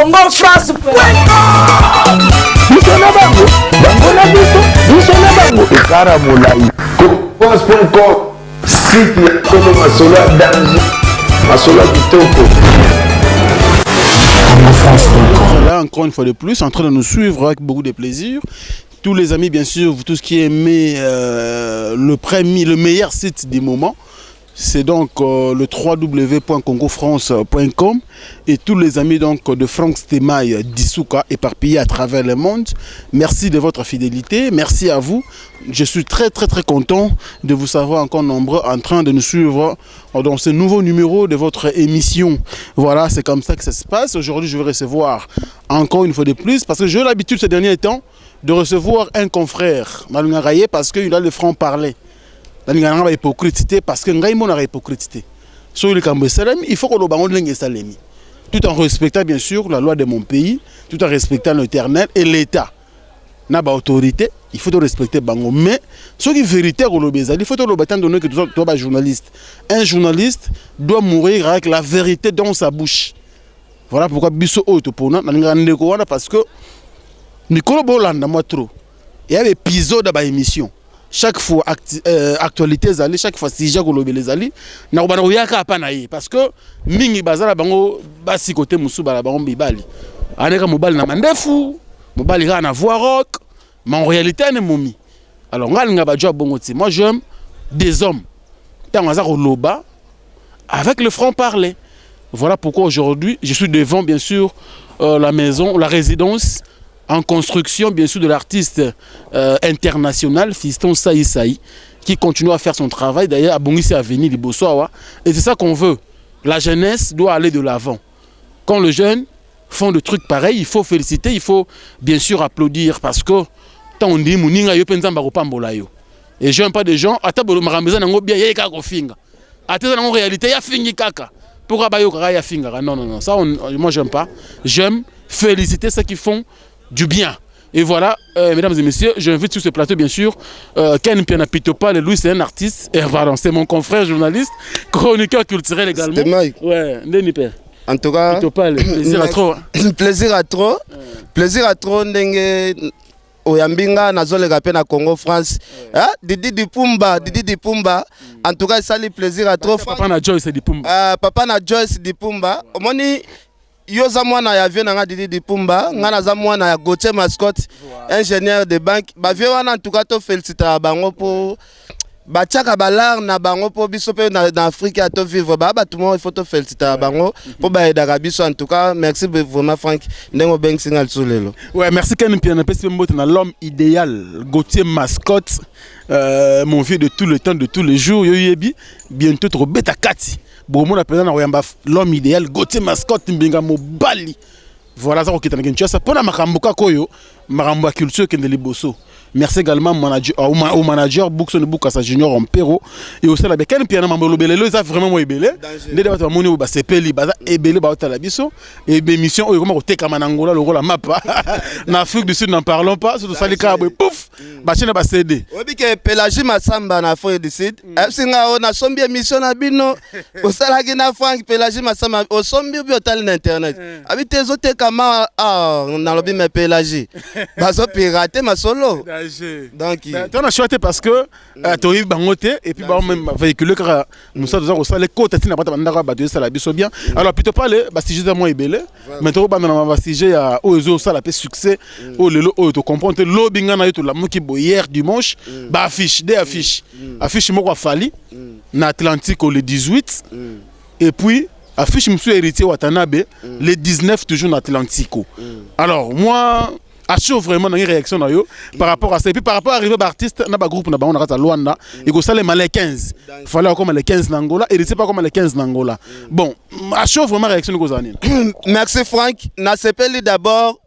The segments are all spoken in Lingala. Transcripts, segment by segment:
Congo France. Biso na bango, bango na biso, biso na bango, ekara molai. France.com, site ya solo, masolo ya danger, masolo ya kitoko. Là, encore une fois de plus, en train de nous suivre avec beaucoup de plaisir. Tous les amis, bien sûr, vous tous qui aimez le premier, le meilleur site du moment, c'est donc le www.congofrance.com et tous les amis donc de Franck Stemaï Dissouka éparpillés à travers le monde. Merci de votre fidélité, merci à vous. Je suis très très très content de vous savoir encore nombreux en train de nous suivre dans ce nouveau numéro de votre émission. Voilà, c'est comme ça que ça se passe. Aujourd'hui, je vais recevoir encore une fois de plus parce que j'ai eu l'habitude ces derniers temps de recevoir un confrère, nalingaka ye, parce qu'il a le franc-parler. Nalingaka nga bahypocrite te, parce que ngai monaka hypocrite te. Soki likambo esalemi, il faut koloba ngo ndenge esalemi, tout en respectant bien sûr la loi de mon pays, tout en respectant l'Éternel et l'État na baautorité. Il faut respecter bango, mais soki vérité koloba ezali, il faut toloba, étant donné que toza bajournaliste. Un journaliste doit mourir avec la vérité dans sa bouche. Voilà pourquoi biso oyo topona, nalingaka ndeko wana parce que mikolo bolanda mwa trop eya baépisode ya baémission. Chaque fois actualité ezali, chaque fois sujet kolobela ezali, nakobanda koyaka apa na ye, parce que mingi baza na bango basi kote mosusu, bala bango mibali aneka mobali na mandefu, mobali kaka na voix rauque, mais en réalité ane momi. Alors ngai alinga bajo ya bongo te. Moi, j'aime des hommes ntango aza koloba avec le franc parler. Voilà pourquoi aujourd'hui je suis devant bien sûr la maison, la résidence en construction bien sûr de l'artiste international Fiston Saï Saï, qui continue à faire son travail. D'ailleurs, abongisi avenue liboso awa, et c'est ça qu'on veut. La jeunesse doit aller de l'avant. Quand les jeunes font des trucs pareils, il faut féliciter, il faut bien sûr applaudir, parce que tant on dit moninga yo mpe Nzambe akopambola yo. Et j'aime pas des gens, ata makambo eza nango bien, ye kaka kofinga, ata eza nango réalité, ya fingi kaka. Pourquoi bayokaka ya fingaka? Non, non, non, ça moi j'aime pas. J'aime féliciter ceux qui font du bien. Et voilà, mesdames et messieurs, j'invite sur ce plateau, bien sûr, Ken Piana Pitopal. Lui, c'est un artiste. Et voilà, c'est mon confrère journaliste, chroniqueur culturel également. C'était Mike. Ouais, ndeni père. En tout cas, Pitopal, plaisir à trop. Plaisir à trop. Plaisir à trop ndenge oyambi nga, nazoleka mpe na Congo France. Ah, Didi Dipumba, Didi Dipumba. En tout cas, esali plaisir à trop. Papa na Joyce Dipumba. Papa na Joyce Dipumba. Omoni, yo oza mwana ya vieux na nga Didi Dipumba, nga naza mwana ya Gauthier Mascotte, ingénieur de banque. Bavieux wana, en tout cas, tofélicitaka bango mpo batiaka balare na bango mpo biso mpe na Afrique ya tovivre. Baa bato moko, il faut tofélicitaka bango mpo baaidaka biso. En tout cas, merci vraiment, Frank, ndenge obengisi nga lisusu lelo. Ouais, merci Ken Piana Pesi Mbote na l'homme idéal, Gauthier Mascotte, mon vieux de tout le temps, de tous les jours, yo yebi, bientôt trop beta kati. Bon, mon appelle na oyamba l'homme idéal, Gauthier Mascotte mbinga mobali. Voilà, ça okita na Kinshasa pona makambo kaka oyo, makambo ya culture kende liboso. Merci également manager, au manager Bookson Bukasa Junior Ampero et aussi la Ken Piana mambo lobelelo eza vraiment mo ebele. Ndenge bato bamoni oyo basepeli, baza ebele baotala biso e émission oyo ekoma kotekama na Angola lokola mapa, na Afrique du Sud n'en parlons pas. So tosali kaka boye, pouf, batie na baCD. Oyebi ke Pélagie Masamba na Afrique du Sud ayebisi nga oyo nasombi émission na bino osalaki na Frank. Pélagie Masamba osombi obi otali na internet, abi te ezotekama. Ah, nalobi me Pélagie bazopirate masolo, donc To na choix te, parce que toyebi bango te et puis bango même véhicule kaka mosala toza kosala ekota ntina bata bandako ya bato esala biso bien. Alors plutôt pas le basujet eza mwa ebele, mais tokobanda na basujet ya oyo ezosala mpe succès, oyo lelo oyo tocomprendre te. Lobi ngai na yo tolamuki boye, hier dimanche, baaffiche de affiche, affiche moko ya Fally na Atlantique le 18 et puis affiche mosusu Héritier Watanabe le 19, toujours na Atlantico. Alors moi, à chaud vraiment, na réaction na yo par rapport à ça et puis par rapport à arrivé baartiste na bagroupe na bango na kati ya Lwanda, ekosalema le 15. Fallait akoma le 15 na Angola, Héritier pas akoma le 15 na Angola. Bon, à chaud vraiment, réaction ekozala nini? Merci Frank. Nasepeli d'abord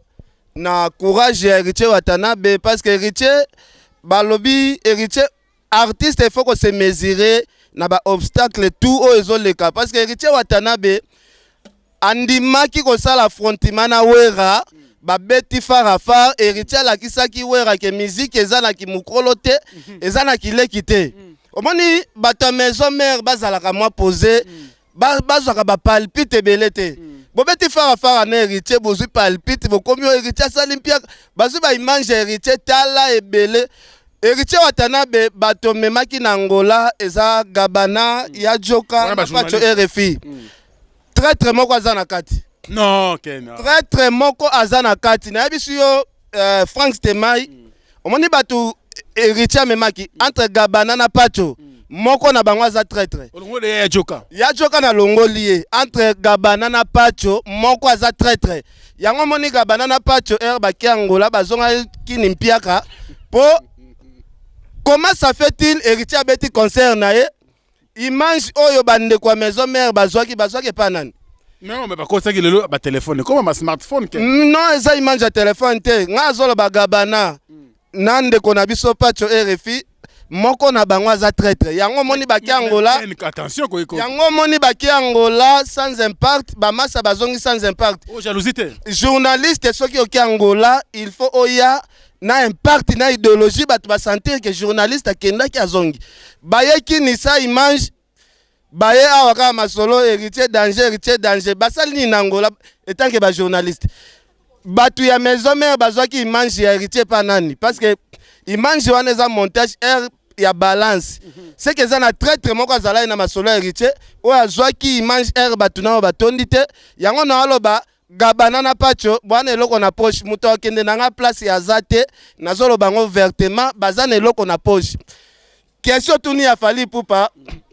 na courage ya Héritier Watanabe, parce que Héritier, balobi Héritier artiste, il faut ko se mesurer na baobstacle tout oyo ezoleka, parce que Héritier Watanabe andimaki kosala affrontement na Wera. Babeti phare à phare. Héritier alakisaki Wera ke musique eza na kimokolo te, eza na kileki te. Omoni, bato ya maison mère bazalaka mwa posé, bazwaka bapalpite ebele te. Bobeti farafara na Héritier, bozwi palpite, bokomi oyo Héritier asali mpiaka, bazwi baimage ya Héritier, tala ebele. Héritier Watanabe, bato memaki na Angola eza Gabana ya Joka Wana na Pacho. Bajournaliste. RFI, traître moko aza na kati. Non, Ken. Traître moko aza na kati, nayebisi yo. Frank Stemai, omoni bato Héritier amemaki entre Gabana na Pacho, moko na bango aza traître. Olongoli ya Joka. Ya Joka, na longoli ye. Entre Gabana na Pacho, moko aza traître. Yango omoni Gabana na Pacho ere bake Angola, bazonga kini mpiaka. Mpo comment ça fait-il, Héritier abeti concert na ye, image oyo bandeko ya Maison Mère bazwaki epa nani? Non, mais bakosaki lelo batelefone koma ma smartphone, Ken. Non, eza image ya telefone te. Ngai azoloba Gabana na ndeko na biso Pacho RFI, moko na bango aza traître. Yango omoni bake Angola. Ken, attention ko. Yango omoni bake Angola sans impact, bamasa bazongi sans impact. Oh, jalousie te? Journaliste, soki oke Angola, il faut oya na impact, na idéologie, bato basentir ke journaliste akendaki, azongi. Bayeki nisa image, baye awa kaka masolo Héritier danger, Héritier danger. Basali nini na Angola etanke bajournaliste? Bato ya Maison Mère bazwaki image ya Héritier pa nani? Parce que image wana eza montage air ya balance. C'est que eza na traître moko azalaki na masolo ya Héritier oyo azwaki image air bato nao batondi te. Yango na aloba Gabana na Pacho bwana eloko na poche. Moto akende na nga place aza te. Nazoloba yango ouvertement, baza na eloko na poche. Question tuni ya Fally Ipupa.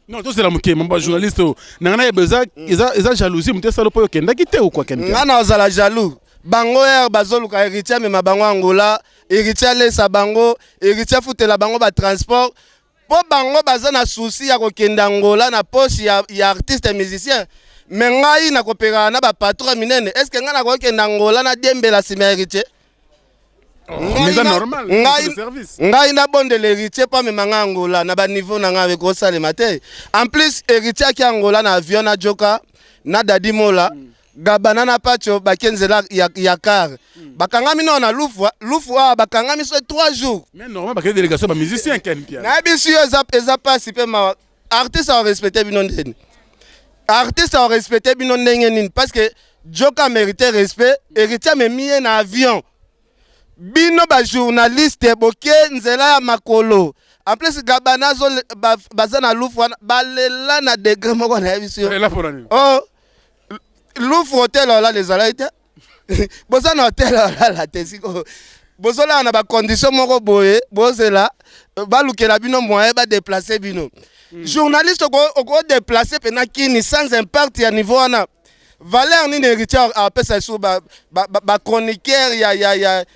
Non, tozela moke. Mambo ya journaliste oyo nanga nayeba, eza jalousie moto esala mpo oyo okendaki te okwa, Ken? Nga na ozala jaloux? Bango ere bazoluka Héritier amema bango Angola, Héritier alesa bango, Héritier afutela bango batransport, mpo bango baza na souci ya kokende Angola na poche ya artiste musicien. Me ngai nakopekaka na bapatron minene. Est ce que ngai nakokende Angola nadiembela nsima ya Héritier? Mais eza normal. Ngai, ngai nabondela Héritier mpo amema ngai Angola na baniveau na ngai, ekosalema te. En plus, Héritier aki Angola na avion na Joka na Dadi Mola. Gabana na Pacho bake nzela ya car, bakangami nao na Lufu. Lufu awa bakangami so 3 jours. Mais normal, bakende délégation bamusicien, Ken Piana. Nayebisi yo, eza pasi mpe mawa. Artiste arespecte bino ndeni? Artiste arespecte bino ndenge nini? Parce que Joka mérite respect. Héritier amemi ye na avion, bino bajournaliste boke nzela ya makolo. En plus, Gabana baza na Lufu wana, balela na degré moko, nayebisi yo. Oh, Lufu hotel olala ezalaki te, boza na hotel olala te. Sikoyo bozolala na bacondition moko boye, bozela balukela bino moyen badeplace bino. Journaliste okodeplace mpena kini sans impact ya niveau wana, valeur nini Héritier apesa lisusu bachroniqueur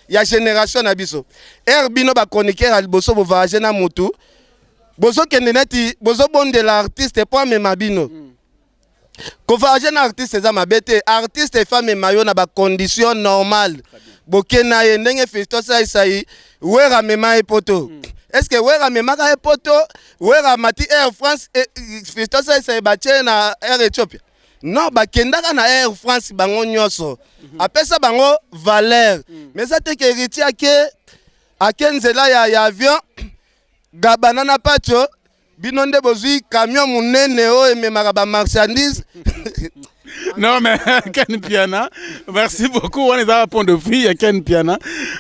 ya génération na biso? Ere bino bachroniqueur ya liboso bovoyage na mutu, bozokende neti bozobondela artiste mpo amema bino. Kovoyage na artiste eza mabe te. Artiste efa amema yo na bacondition normale, boke na ye ndenge Fiston Saisai Wera amema ye poto. Est ce que Wera amemaka ye poto? Wera amati Air France, Fiston Saisai batie na Air Ethiopia? Non, bakendaka na Air France bango nyonso. Apesa bango valeur. Mais eza te ke Héritier ake nzela ya avion, Gabana na Pacho, bino nde bozwi camion monene oyo ememaka bamarchandise. Non mais Ken Piana, merci beaucoup. On est à point de vue ya Ken Piana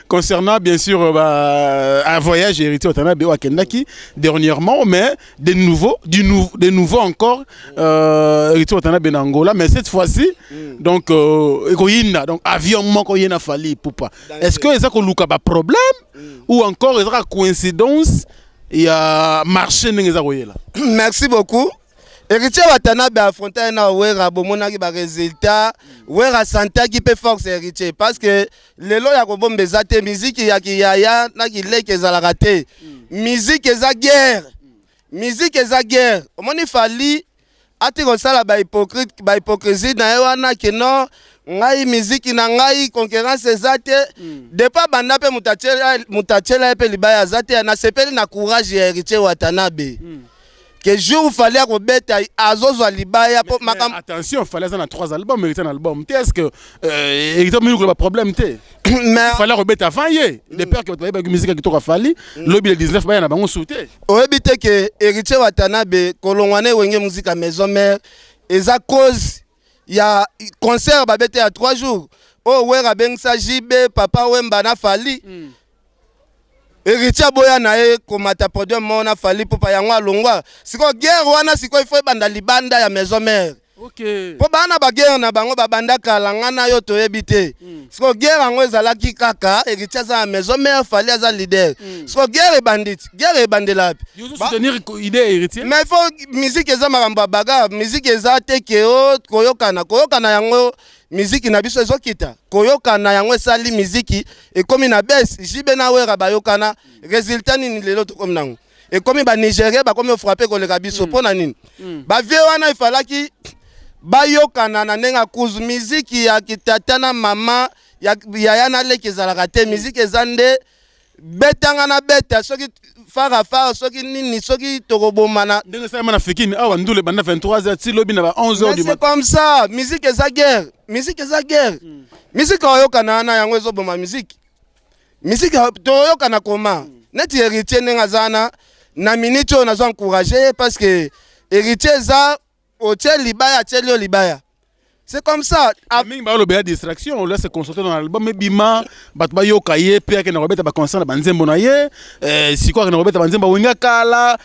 concernant bien sûr bah, un voyage Héritier Watanabe akendaki dernièrement, mais de nouveau, du nou de nouveau encore Héritier Watanabe na Angola, mais cette fois-ci donc ekoyinda, donc avion moko ye na Fally Ipupa. Est-ce que eza koluka ba problème ou encore eza coïncidence ya marché ndenge eza koyela? Merci beaucoup. Héritier Watanabe affronta ye na Wera, bomonaki baresultat. Wera asantaki mpe force Héritier, parce que lelo ya kobomba eza te. Miziki ya kiyaya na kileki ezalaka te. Miziki eza guerre, miziki eza guerre. Omoni Fally ati kosala bahypocrite, bahypocrisie na ye wana ke non, ngai miziki na ngai concurrence eza te. Depuis banda mpe moto atiela ye mpe libaya aza te. Nasepeli na courage ya Héritier Watanabe ke jour Fally akobeta, azozwa libaya mpo makambo. Attention, Fally aza na trois albums, Héritier na album te. Est ce que Héritier mingi koloba problème te? Mais Fally akobeta avant ye, de peur que bato bayebaki musique ya kitoko ya Fally lobi le 19, baya na bango su te. Oyebi te ke Héritier Watanabe kolongwa na Ewenge Musica Maison Mère eza cause. Ya concert babete ya 3 jours oyo Wera abengisa JB, Papa Wemba na Fally. Héritier aboya na ye komata podium moko na Fally Ipupa, yango alongwa. Sikoyo guerre wana sikoyo ifo ebanda libanda ya Maison Mère. Mpo baa na baguerre na bango babanda kala, nga na yo toyebi te. Sikoyo guerre yango ezalaki kaka Héritier aza na Maison Mère, Fally aza leader. Sikoyo guerre ebandi ti guerre ebandela wapi? Yo soutenir idée ya Héritier? Mais faut musique eza makambo ya bagarre, musique eza te ke o koyokana koyokana. Yango miziki na biso ezokita, koyokana yango esali miziki ekomi na baisse. JB na Wera bayokana, résultat nini lelo tokomi nango? Ekomi Banigérien bakomi ofrapper koleka biso. Mpo na nini? Bavieux wana efalaki bayokana na ndenge akuzu. Miziki ya kitata na mama ya yaya na leki ezalaka te. Miziki eza nde betanga na beta, soki fara fara, soki nini, soki tokobomana. Ndenge esalema na Fikini awa, ndule banda 23 heures ti lobi na ba 11 heures du matin. C'est comme ça, musique eza guerre, musique eza guerre. Musique oyokana wana, yango ezoboma musique. Musique toyokana koma neti Héritier ndenge aza wana na minute oyo, nazo encourage ye parce que Héritier eza otie libaya, atieli yo libaya, c'est comme ça. Mingi balobela distraction, ola se concentrer dans l'album ebima, bato bayoka ye mpe akende kobeta baconcert na banzembo na ye. Sikoyo akende kobeta banzembo awenga kala.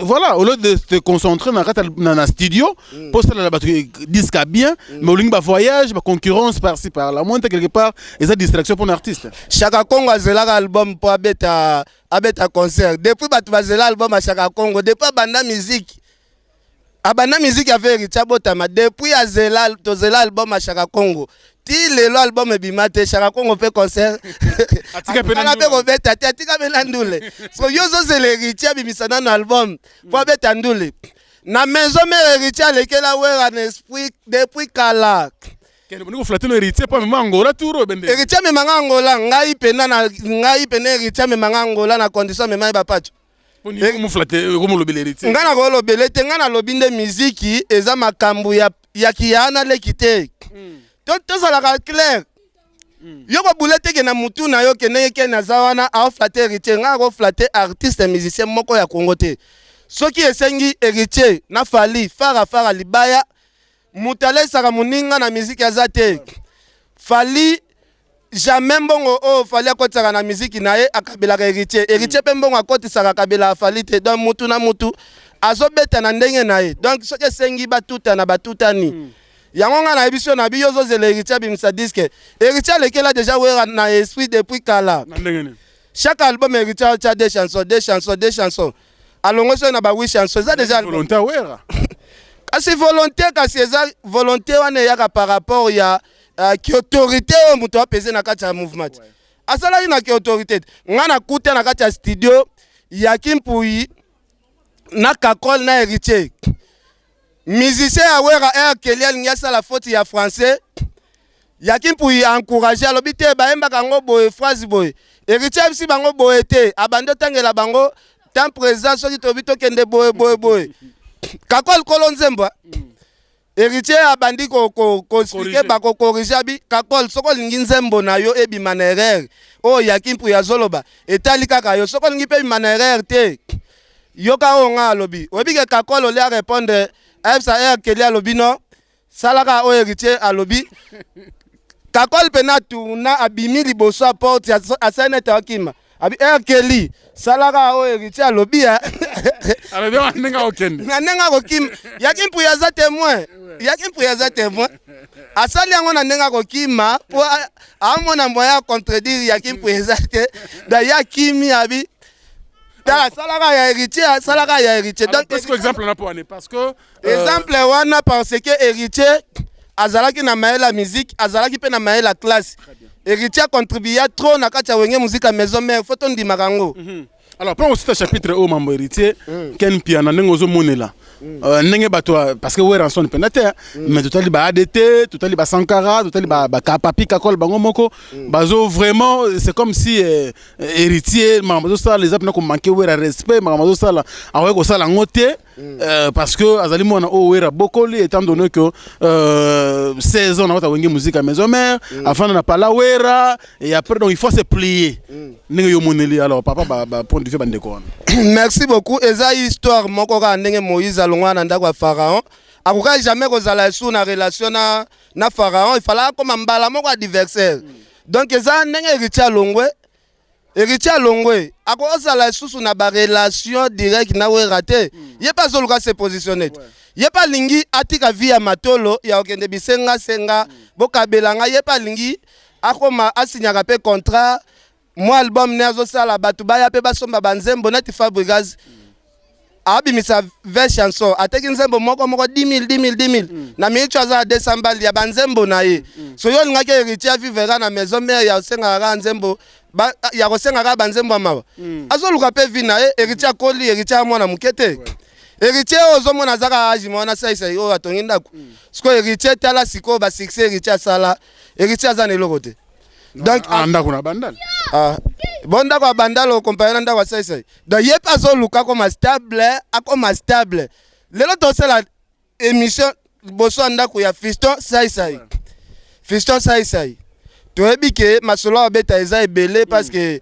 Voilà, au lieu de te concentrer na kati na studio mpo osalela bato disque ya bien, mais olingi bavoyage, baconcurrence par-ci par là, moins te quelque part eza distraction mpona artiste. Chaka Congo azelaka album mpo abeta concert. Depuis bato bazela album ya Chaka Congo, depuis abanda musique, abanda musique ave Héritier abotama, depuis azela, tozela album ya Chaka Congo ti lelo, album ebima te. Chaka Congo mpe concert Atika mpe na atikala mpe ndule. Kobeta te, atika mpe na ndule. So yo ozozela Héritier abimisa nano album mpo abeta ndule na Maison Mère. Héritier alekela Wera na esprit depuis kala. Kende bolingi koflatter no Héritier mpo amema Angola tour oyo bende. Héritier amemanga Angola, ngai pena na ngai pena Héritier amemanga Angola na condition amema ye bapacho. Moflatter okomolobela Héritier. Ngai nakolobele te, ngai nalobi nde miziki eza makambo ya kiyaa na leki te. Tozalaka clair. Yo kobule teke na mutu na yo ke ndenge ke naza wana aoflatter Héritier. Ngai akoflatter artiste musicien moko ya Congo te. Soki esengi Héritier na Fally fara fara libaya, moto alesaka moninga na miziki aza te. Fally jamais, mbongo oyo Fally akotisaka na miziki na ye akabelaka Héritier. Héritier mpe mbongo akotisaka akabelaka Fally te. Donc mutu na mutu azobeta na ndenge na ye. Donc soki esengi batutana, batutani. Yango ngai nayebi so na bi yo ozozela Héritier abimisa disque. Héritier alekela déjà Wera na esprit depuis kala. Na ndenge nini? Chaque album Héritier atia deux chansons, deux chansons, deux chansons, alongo soki na ba huit chansons, eza déjà album. Volonté Wera. Kasi volonté, kasi eza volonté wana eyaka par rapport ya kiautorité oyo moto apese na kati ya mouvement. Asalaki na kiautorité te. Ngai nakuta na kati ya studio ya Kimpui na Kakol na Héritier, musicien ya Wera R Kelly alingi asala faute ya français, Yaki Mpui encourage, alobi te, bayembaka yango boye, phrase boye. Héritier ayebisi bango boye te, abandi otangela bango temps présent, soki tobi tokende boye boye boye. Kakol kolo nzembo, Héritier abandi koexpliquer, bakocorriger. Abi Kakol, soki olingi nzembo na yo ebima na erreur oyo Yaki Mpui azoloba, etali kaka yo. Soki olingi mpe ebima na erreur te, yoka oyo nga alobi. Oyebi ke Kakol oli arépondre, ayebisa R Kelly, alobi non, salaka oyo Héritier alobi. Kakol mpe na tourna, abimi liboso ya porte, asali nete akima, abi R Kelly, salaka oyo Héritier alobi. Alobi wana ndenge akokende. Na ndenge akokima, Yaki Mpui aza témoin, Yaki Mpui aza témoin. Asali yango na ndenge akokima mpo amona moyen ya contredire Yaki Mpui eza te. Da ye akimi, abi tala, asalaka ya Héritier, asalaka ya Héritier. Donc est-ce que exemple na po ane parce que exemple wana, parce que Héritier azalaki na mayele ya musique, azalaki mpe na mayele ya classe. Héritier acontribua trop na kati ya Wenge Musica Maison Mère, faut tondimaka yango. Alors mpo kosita chapitre oyo, mambo Héritier, Ken Mpiana, ndenge ozomonela ndenge bato, parce que Werrason mpenza te, mais totali ba ADT, totali ba Sankara, totali Papi Kakol, bango moko bazo vraiment, c'est comme si Héritier makambo azosala eza mpena komanquer Wera respect. Makambo azosala, akoki kosala yango te parce que azali mwana oyo Wera bokoli, étant donné que 16 ans na kota Wenge Musica Maison Mère, afanda na pala Wera et après, donc il faut se plier. Ndenge yo moneli alors papa, ba point de vue bandeko wana? Merci beaucoup. Eza histoire moko kaka ndenge Moïse alongwa na ndako ya Pharaon. Akokaki jamais kozala esu na relation na Pharaon. Il fallait akoma mbala moko adversaire. Donc eza ndenge Héritier alongwe. Héritier alongwe, akozala lisusu na barelation direct na Wera te. Ye mpe azoluka se positionne te. Ye mpe alingi atika vie ya matolo ya kokende bisengasenga, bokabela ngai. Ye mpe alingi akoma asinyaka mpe contrat, mwa album ne azosala, bato baya mpe basomba banzembo neti Fabregas abimisa 20 chanson, ateki nzembo moko moko 10 000, 10 000, 10 000. Na miniti aza na 200 bali ya banzembo na ye. So yo olingaki Héritier avivre kaka na maison mare ya kosengaka kaka nzembo, ya kosenga kaka banzembo ya mawa? Azoluka mpe vie na ye. Héritier akoli, Héritier ya mwana moke te. Héritier oyo ozomona aza kaka age mwana saisai oyo atongi ndako. Sikoyo Héritier, tala sikoyo basuccès Héritier asala. Héritier aza na eloko te. Donc ndako na Bandal. Ah, bon, ndako ya Bandal okompare na ndako ya saisai. Donc ye mpe azoluka akoma stable, akoma stable. Lelo tosala émission liboso ya ndako ya Fiston Saisai. Fiston Saisai, toyebi ke masolo abeta eza ebele parce que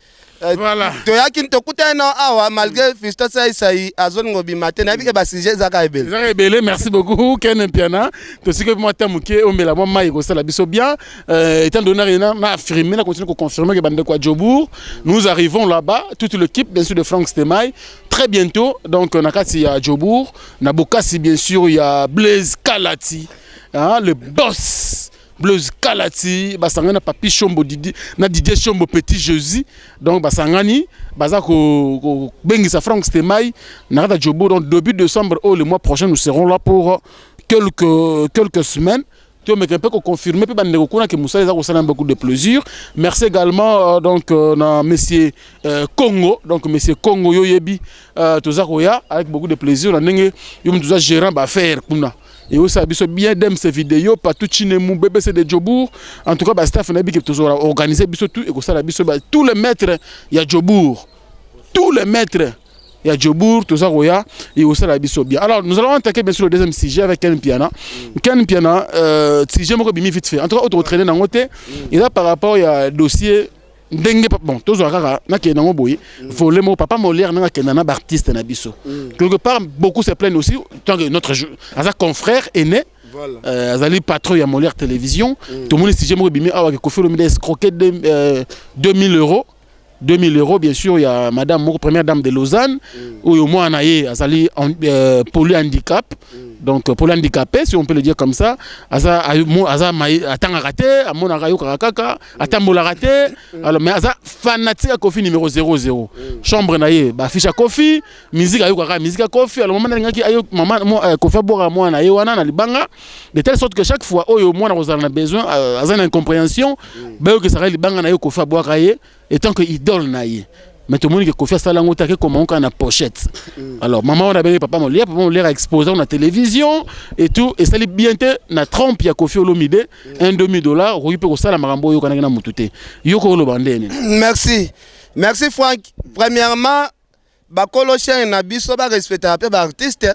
toyaki tokutani na awa. Malgré Fiston Saisai azolinga obima te, nayebi ke basujet ezaka ebele. Ezaka ebele. Merci beaucoup, Ken Mpiana. Tosiki mwa ta moke, omela mwa mai, ekosala biso bien. Étant donné na affirmé, na continue koconfirmer ke bandeko ya Jobourg, nous arrivons là-bas, toute l'équipe bien sûr de Frank Stemay, très bientôt. Donc na kati ya Jobourg, na Bokasi bien sûr, ya Blaise Kalati, hein, le boss Blaise Kalati, basangani na Papi Shombo Didi, na Didier Shombo Petit Jésus. Donc basangani baza kobengisa Frank Stemay na kati ya Jobourg. Donc début décembre oyo, le mois prochain, nous serons là pour quelques semaines. Tomeka mpe koconfirme mpe bandeko kuna ke mosala eza kosala beaucoup de plaisir. Merci également donc na monsieur Congo. Donc monsieur Congo, yo yebi, toza koya avec beaucoup de plaisir na ndenge yo moto toza gérant baaffaire kuna, eyosala biso bien. Dems vidéo Patou Chinemu, BBC de Jobourg, en tout cas bastaff nayebi ke tozola organiser biso tout, ekosala biso tous les maîtres ya Jobourg, tous les maîtres ya Jobourg, toza koya, ekosala biso bien. Alors nous allons attaquer bien sûr le deuxième sujet avec Ken Piana. Ken Piana, sujet moko bimi vite fait, en tout cas oyo tokotraîne nango te, eza par rapport ya dossier ndenge bon tozwa kaka nakende nango boye, volet moko papa Molière ndenge akenda na baartiste na biso. Quelque part beaucoup se plaignent aussi, tant que notre aza confrère aîné. Azali patron ya Molière Télévision. Tomoni sujet moko ebimi awa ke Kofi Olomide escroqué 2000 euros, 2000 euros bien sûr, ya madame moko, première dame de Lausanne, oyo mwana ye azali polyhandicap, donc polyhandicapé si on peut le dire comme ça. Aza aza atangaka te, amonaka, ayokaka kaka, atambolaka te. Alors mais aza fanatique ya Kofi numéro 00. Chambre na ye baaffiche ya Kofi, musique ayokaka musique ya Kofi. Alors mama nalingaki ayo mama Kofi abwaka mwana na ye wana na libanga, de telle sorte que chaque fois oyo mwana kozala na besoin, aza na incompréhension, bayokisaka ye libanga na ye Kofi abwaka ye étant que idole na ye. Mais tomoni ke Kofi asala yango te, akekoma ngo kaka na pochette. Alors mama wana abengi papa Molière, papa Molière aexposé na télévision et tout. Esali bien te na trompe ya Kofi Olomide. Un 2000 dollars okoki mpe kosala makambo oyo oyokanaki na motu te. Yo koloba nde nini? Merci, merci Frank. Premièrement, bakolo chaîne na biso barespectaka mpe baartiste.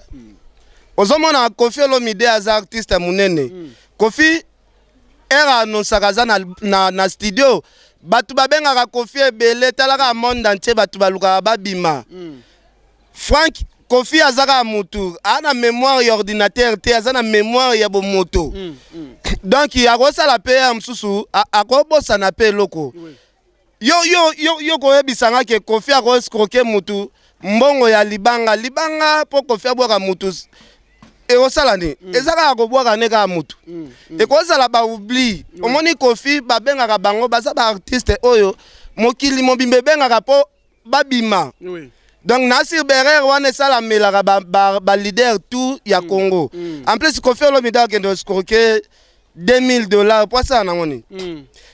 Ozomona Kofi Olomide aza artiste monene. Kofi ere annonçaka aza na studio, bato babengaka Kofi ebele. Talaka monde entier, bato balukaka babima. Frank, Kofi aza kaka mutu, aza na mémoire ya ordinateur te, aza na mémoire ya bomoto. Donc akosala mpe ya mosusu, akobosana mpe eloko. Yo koyebisanga ke Kofi akoescroquer mutu mbongo ya libanga, libanga mpo Kofi abwaka mutu, ekosala nini? Eza kaka kobwaka ne kaka mutu, ekozala baoubli. Omoni Kofi, babengaka bango, baza baartiste oyo mokili mobimba ebengaka mpo babima. Donc na sur berere wana esalamelaka baleader ba tout ya Congo. En plus Kofi Olomide akende escroquer 2000 dollars po asala nango nini?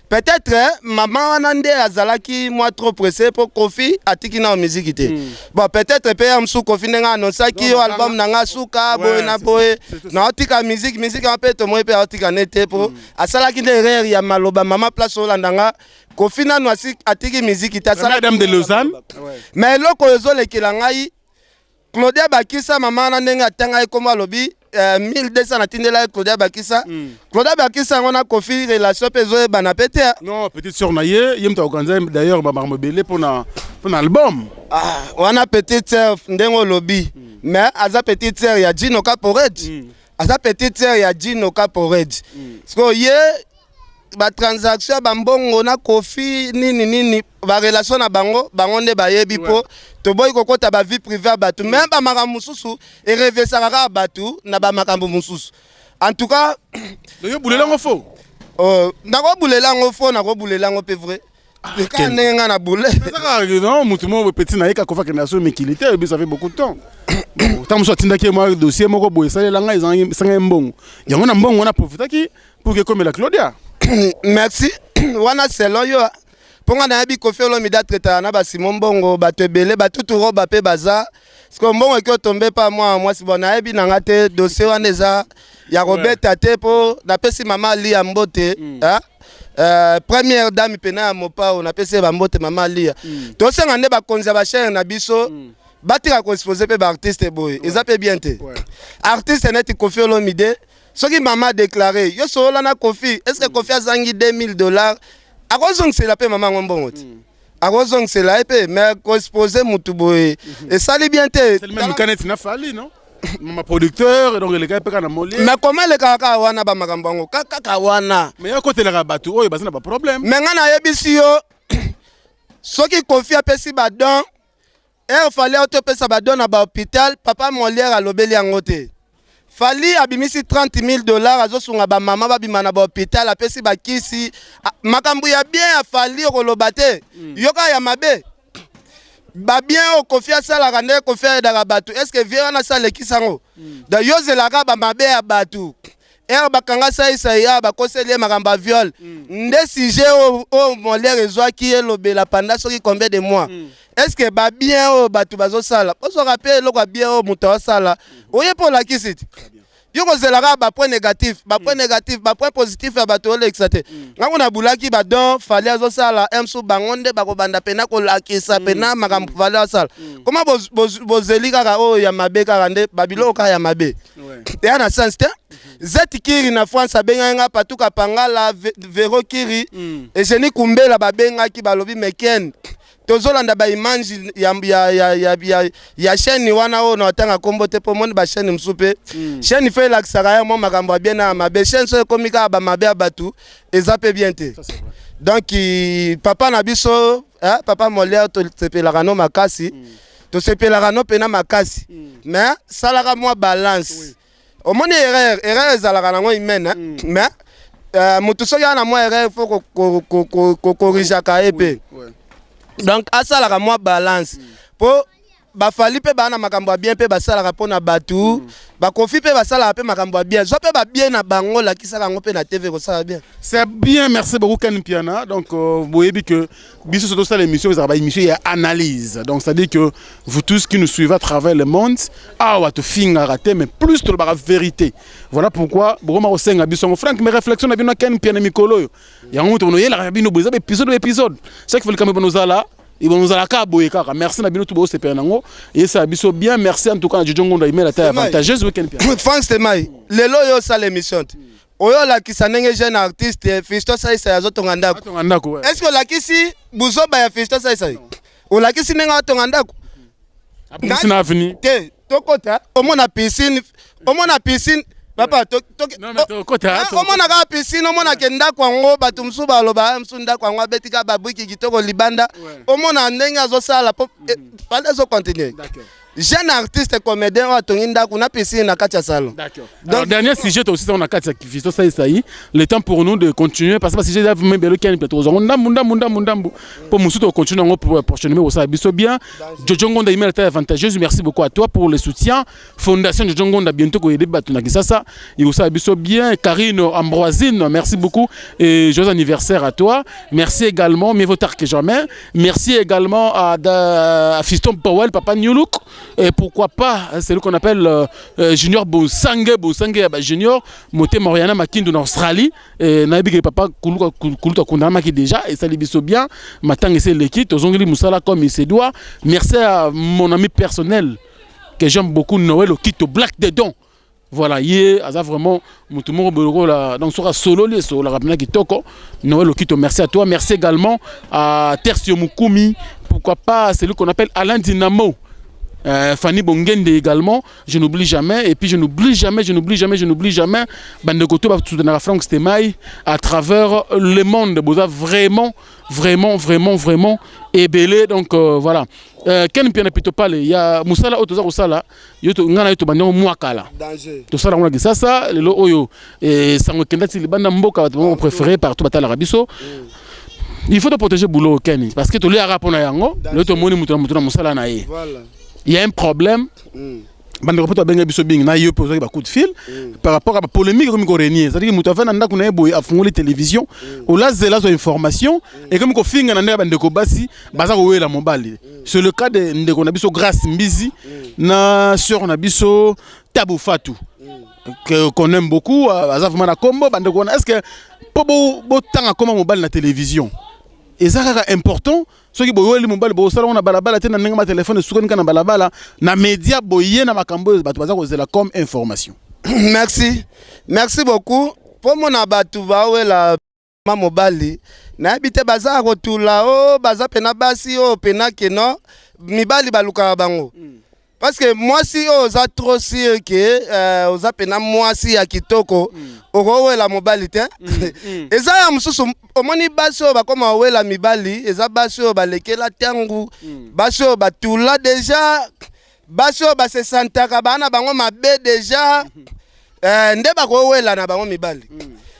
Peut-être mama wana nde azalaki mwa trop pressé mpo Kofi atiki nao miziki te. Bon, peut-être mpe ya mosusu Kofi ndenge anonsaki yo album na nga suka boye na boye, naotika musique, musique yango mpe tomoi mpe aotika ne te mpo asalaki nde erreur ya maloba. Mama, place olanda nga, Kofi nanu atiki miziki te. Madame de Lausanne. Mais eloko oyo ezolekela ngai, Claudia Bakisa, mama wana ndenge atanga ye kombo, alobi 1200 natindela ye Claudia Bakisa. Claudia Bakisa yango na Kofi relation mpe ezoyebana mpe te. Non, petite sœur na ye, ye moto akokanza d'ailleurs bamakambo ebele mpona album. Ah, wana petite sœur ndenge olobi, mais aza petite sœur ya Gino Caporet. Aza petite sœur ya Djino Capored. Sikoyo ye batransaction ya bambongo na Kofi nini nini, barelation na bango, bango nde bayebi, mpo toboyi kokɔta bavie privée ya bato. Mais bamakambo mosusu erevesaka kaka bato na bamakambo mosusu, en tout cas. Yo bulela yango faux. Nakobulela yango faux, nakobulela yango mpe vrai, kaka ndenge ngai na bule. Non, motu moko petit na ye kaka Kofi akende aso mikili te, oyebi, ça fait beaucoup de temps. Ntango mosusu atindaki ye mwa dossier moko boye, esalela ngai, esanga ye mbongo yango, na mbongo wana profitaki pour que ekomela Claudia. Merci. Wana selon yo, mpo ngai nayebi Kofi Olomide atraitaka na basimo mbongo bato ebele, batutu roba mpe baza siko mbongo eki otombe pa mwa mwasi. Bon, nayebi na nga te, dossier wana eza ya kobeta te, mpo napesi mama Alia mbote, première dame pena ya Mopao, napesi ye bambote, mama Alia. Tosenga nde bakonzi ya bachaîne na biso batika koexposer mpe baartiste boye, eza mpe bien te. Artiste neti Kofi Olomide, soki mama déclaré yo solola na Kofi, est ce que Kofi azangi 2000 $, akozongisela mpe mama yango mbongo te? Akozongisela ye mpe, mais koexposer mutu boye esali bien te. Même cas neti na Fally, non, mama producteur, donc elekaki mpe kaka na Molière. Mais koma elekaka kaka wana, bamakambo yango kaka wana. Mais akotelaka bato oyo baza na baproblème. Mais ngai nayebisi yo, soki Kofi apesi badon ere Fally atopesa badon na bahôpital, papa Molière alobeli yango te. Fally abimisi 30 000 $, azosunga bamama babima na bahôpital, apesi bakisi. Makambo ya bien ya Fally okoloba te. Yo kaka ya mabe, babien oyo Kofi asalaka, nde Kofi ayedaka bato, est ce que vie wana asalekisa yango? Donc yo ozelaka bamabe ya bato. Ere bakanga Saisai awa, bakoseli ye makambo ya viol, nde sujet oyo Molière ezwaki elobela pendant soki combien de mois. Est ce que babien oyo bato bazosala, ozwaka mpe eloko ya bien oyo moto aosala, oye mpe olakisi te? Yo kozela kaka bapoint négatif, bapoint négatif, bapoint positif ya bato olekisa te. Ngango nabulaki badon Fally azosala msu, bango nde bakobanda pena kolakisa pena makambo Fally asala. Koma bozeli kaka oyo ya mabe, kaka nde babiloko kaka ya mabe, eya na sens te. Zet Kiri na France abengaki nga, Patuka Pangala, Vero Kiri, Eugénie Kumbela, babengaki, balobi: "Meken, tozolanda baimage ya chaîne wana oyo na otanga nkombo te, mpo omoni bachaîne mosusu mpe chaîne fe elakisaka ya mwa makambo ya bien na ya mabe. Chaîne so ekomi kaka bamabe ya bato, eza mpe bien te." Donc papa na biso, papa Molière, tosepelaka no makasi, tosepelaka no mpena makasi, mais salaka mwa balance. Omoni, erreur ezalaka nango humaine, mais motu soki aza na mwa erreur, faut kocorrigeaka ye mpe. Donc asalaka mwa balance, mpo baFally mpe baa na makambo ya bien mpe basalaka mpo na bato, baKofi mpe basalaka mpe makambo ya bien. Zwa mpe babien na bango, lakisaka yango mpe na TV, kosala bien. C'est bien, merci beaucoup Ken Mpiana. Donc boyebi que biso surtout ça, l'émission ezalaka émission ya analyse. Donc c'est à dire que vous tous qui nous suivez à travers le monde, awa tofingaka te, mais plus tolobaka vérité. Voilà pourquoi bokoma kosenga biso yango, Frank, mes réflexions na bino Ken Mpiana mikolo oyo. Yango moto bonoyelaka bino boye, eza épisode épisode. Chaque fois likambo bonozala ebonozalaka boye kaka. Merci na bino tu bosepela nango, eyesala biso bien. Merci en tout cas na Jojo Ngonda, email ata avantageuse week-end Mpiana. Frank Stemai, lelo oyo osala émission te, oyo olakisa ndenge jeune artiste Fiston Saisai azotonga ndako. Atonga ndako, ouais. Est ce que olakisi buzoba ya Fiston Saisai? Olakisi ndenge atonga ndako? Abongisi na avenue. Te, tokota, omona piscine, omona piscine, papa. Non, mais tokota, Ah, omona kaka piscine, omona ke ndako yango, bato mosusu baloba mosusu ndako yango abeti kaka babwiki kitoko libanda. Omona ndenge azosala po Fally azocontinue. Jeune artiste comédien oyo atongi ndako na piscine na kati ya salon. D'accord. Alors, dernier sujet aussi, on a quatre Fiston ça ça y est. Le temps pour nous de continuer parce que sujet même belo ken peut ndambu ndambu ndambu ndambu pour nous de continuer encore pour prochainement ça biso bien. Jojo Ngonda, email était avantageuse. Merci beaucoup à toi pour le soutien. Fondation Jojo Ngonda, bientôt ko aider bato na Kinshasa. Il ça biso bien. Karine Ambroisine, merci beaucoup et joyeux anniversaire à toi. Merci également, mieux vaut tard que jamais. Merci également à Fiston Powell, papa New Look, et pourquoi pas celui qu'on appelle Junior Bosange Bosange ba Junior Moté Moriana Makindu en Australie. Et nayebi ke papa kuluka kuluta kundamaki déjà et ça biso bien matanga c'est l'équipe tozongeli musala comme il se doit. Merci à mon ami personnel que j'aime beaucoup, Noël Okito Black Dedon. Voilà, ye aza vraiment mutu moko boye lokola, donc soka sololi esololaka mpena kitoko. Noël Okito, merci à toi. Merci également à Tertio Mukumi, pourquoi pas celui qu'on appelle Alain Dynamo. Fanny Bongende également, je n'oublie jamais. Et puis je n'oublie jamais, je n'oublie jamais, je n'oublie jamais. Bandeko to na Franck Stemay à travers le monde. Boza vraiment, vraiment, vraiment, vraiment ebele. Donc voilà. Ken Piana Pito Pale, il y a mosala oyo toza kosala, yo to ngana yo to bandango mwakala. Danger. Tosala ngo na Kisasa, lelo oyo sango ekenda ti libanda mboka, bato bango préféré partout batalaka biso. Il faut te protéger boulot Ken parce que toliaka mpona yango. Lelo tomoni moto na moto na mosala na ye. Il y a un problème. Bandeko mpo tobenga biso bingi na yo mpe ozwaki bacoup de fil par rapport à bapolémique ekomi korenier, c'est-à-dire moto avanda ndako na ye boye, afungoli télévision, olazela azwa information, ekomi kofinga na ndenge ya bandeko basi baza kowela mobali. C'est le cas de ndeko na biso Grâce Mbizi na sœur na biso Tabu Fatu qu'on aime beaucoup, aza vraiment na kombo. Bandeko wana, est ce que mpo botanga koma mobali na télévision eza kaka important? Soki boyoli mobali, bosala ngo na balabala te, na ndenge batelefone esukani kaka na balabala, na média boye na makambo oyo bato baza kozela comme information. Merci, merci beaucoup. Mpo mona bato bawela ma mobali, nayebi te, baza kotula o baza pena basi oyo pena keno mibali balukaka bango, parce que mwasi oyo oza trop sûr ke oza pena mwasi ya kitoko, okowela mobali te. Eza ya mosusu. Omoni basi oyo bakoma owela mibali, eza basi oyo balekela ntangu, basi oyo batula déjà, basi oyo basesantaka baa na bango mabe déjà, nde bakowela na bango mibali.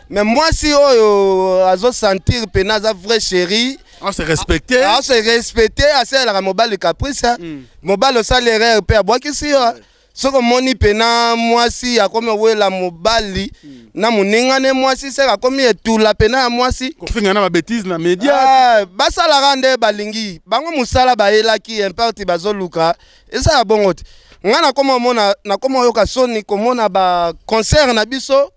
Mais mwasi oyo azosentir pena aza vrai chéri, on se respecte, ase respecte, asalelaka mobali caprice. Mobali osali erreur mpe abwakisi yo. Soki omoni pena mwasi akomi owela mobali na moninga ne mwasi, seke akomi etula pena ya mwasi. Kofinga na babêtises na média. Ah, basalaka nde balingi bango mosala bayelaki importe, bazoluka eza ya bongo te. Ngai nakoma omona, nakoma oyoka soni komona baconcert na biso,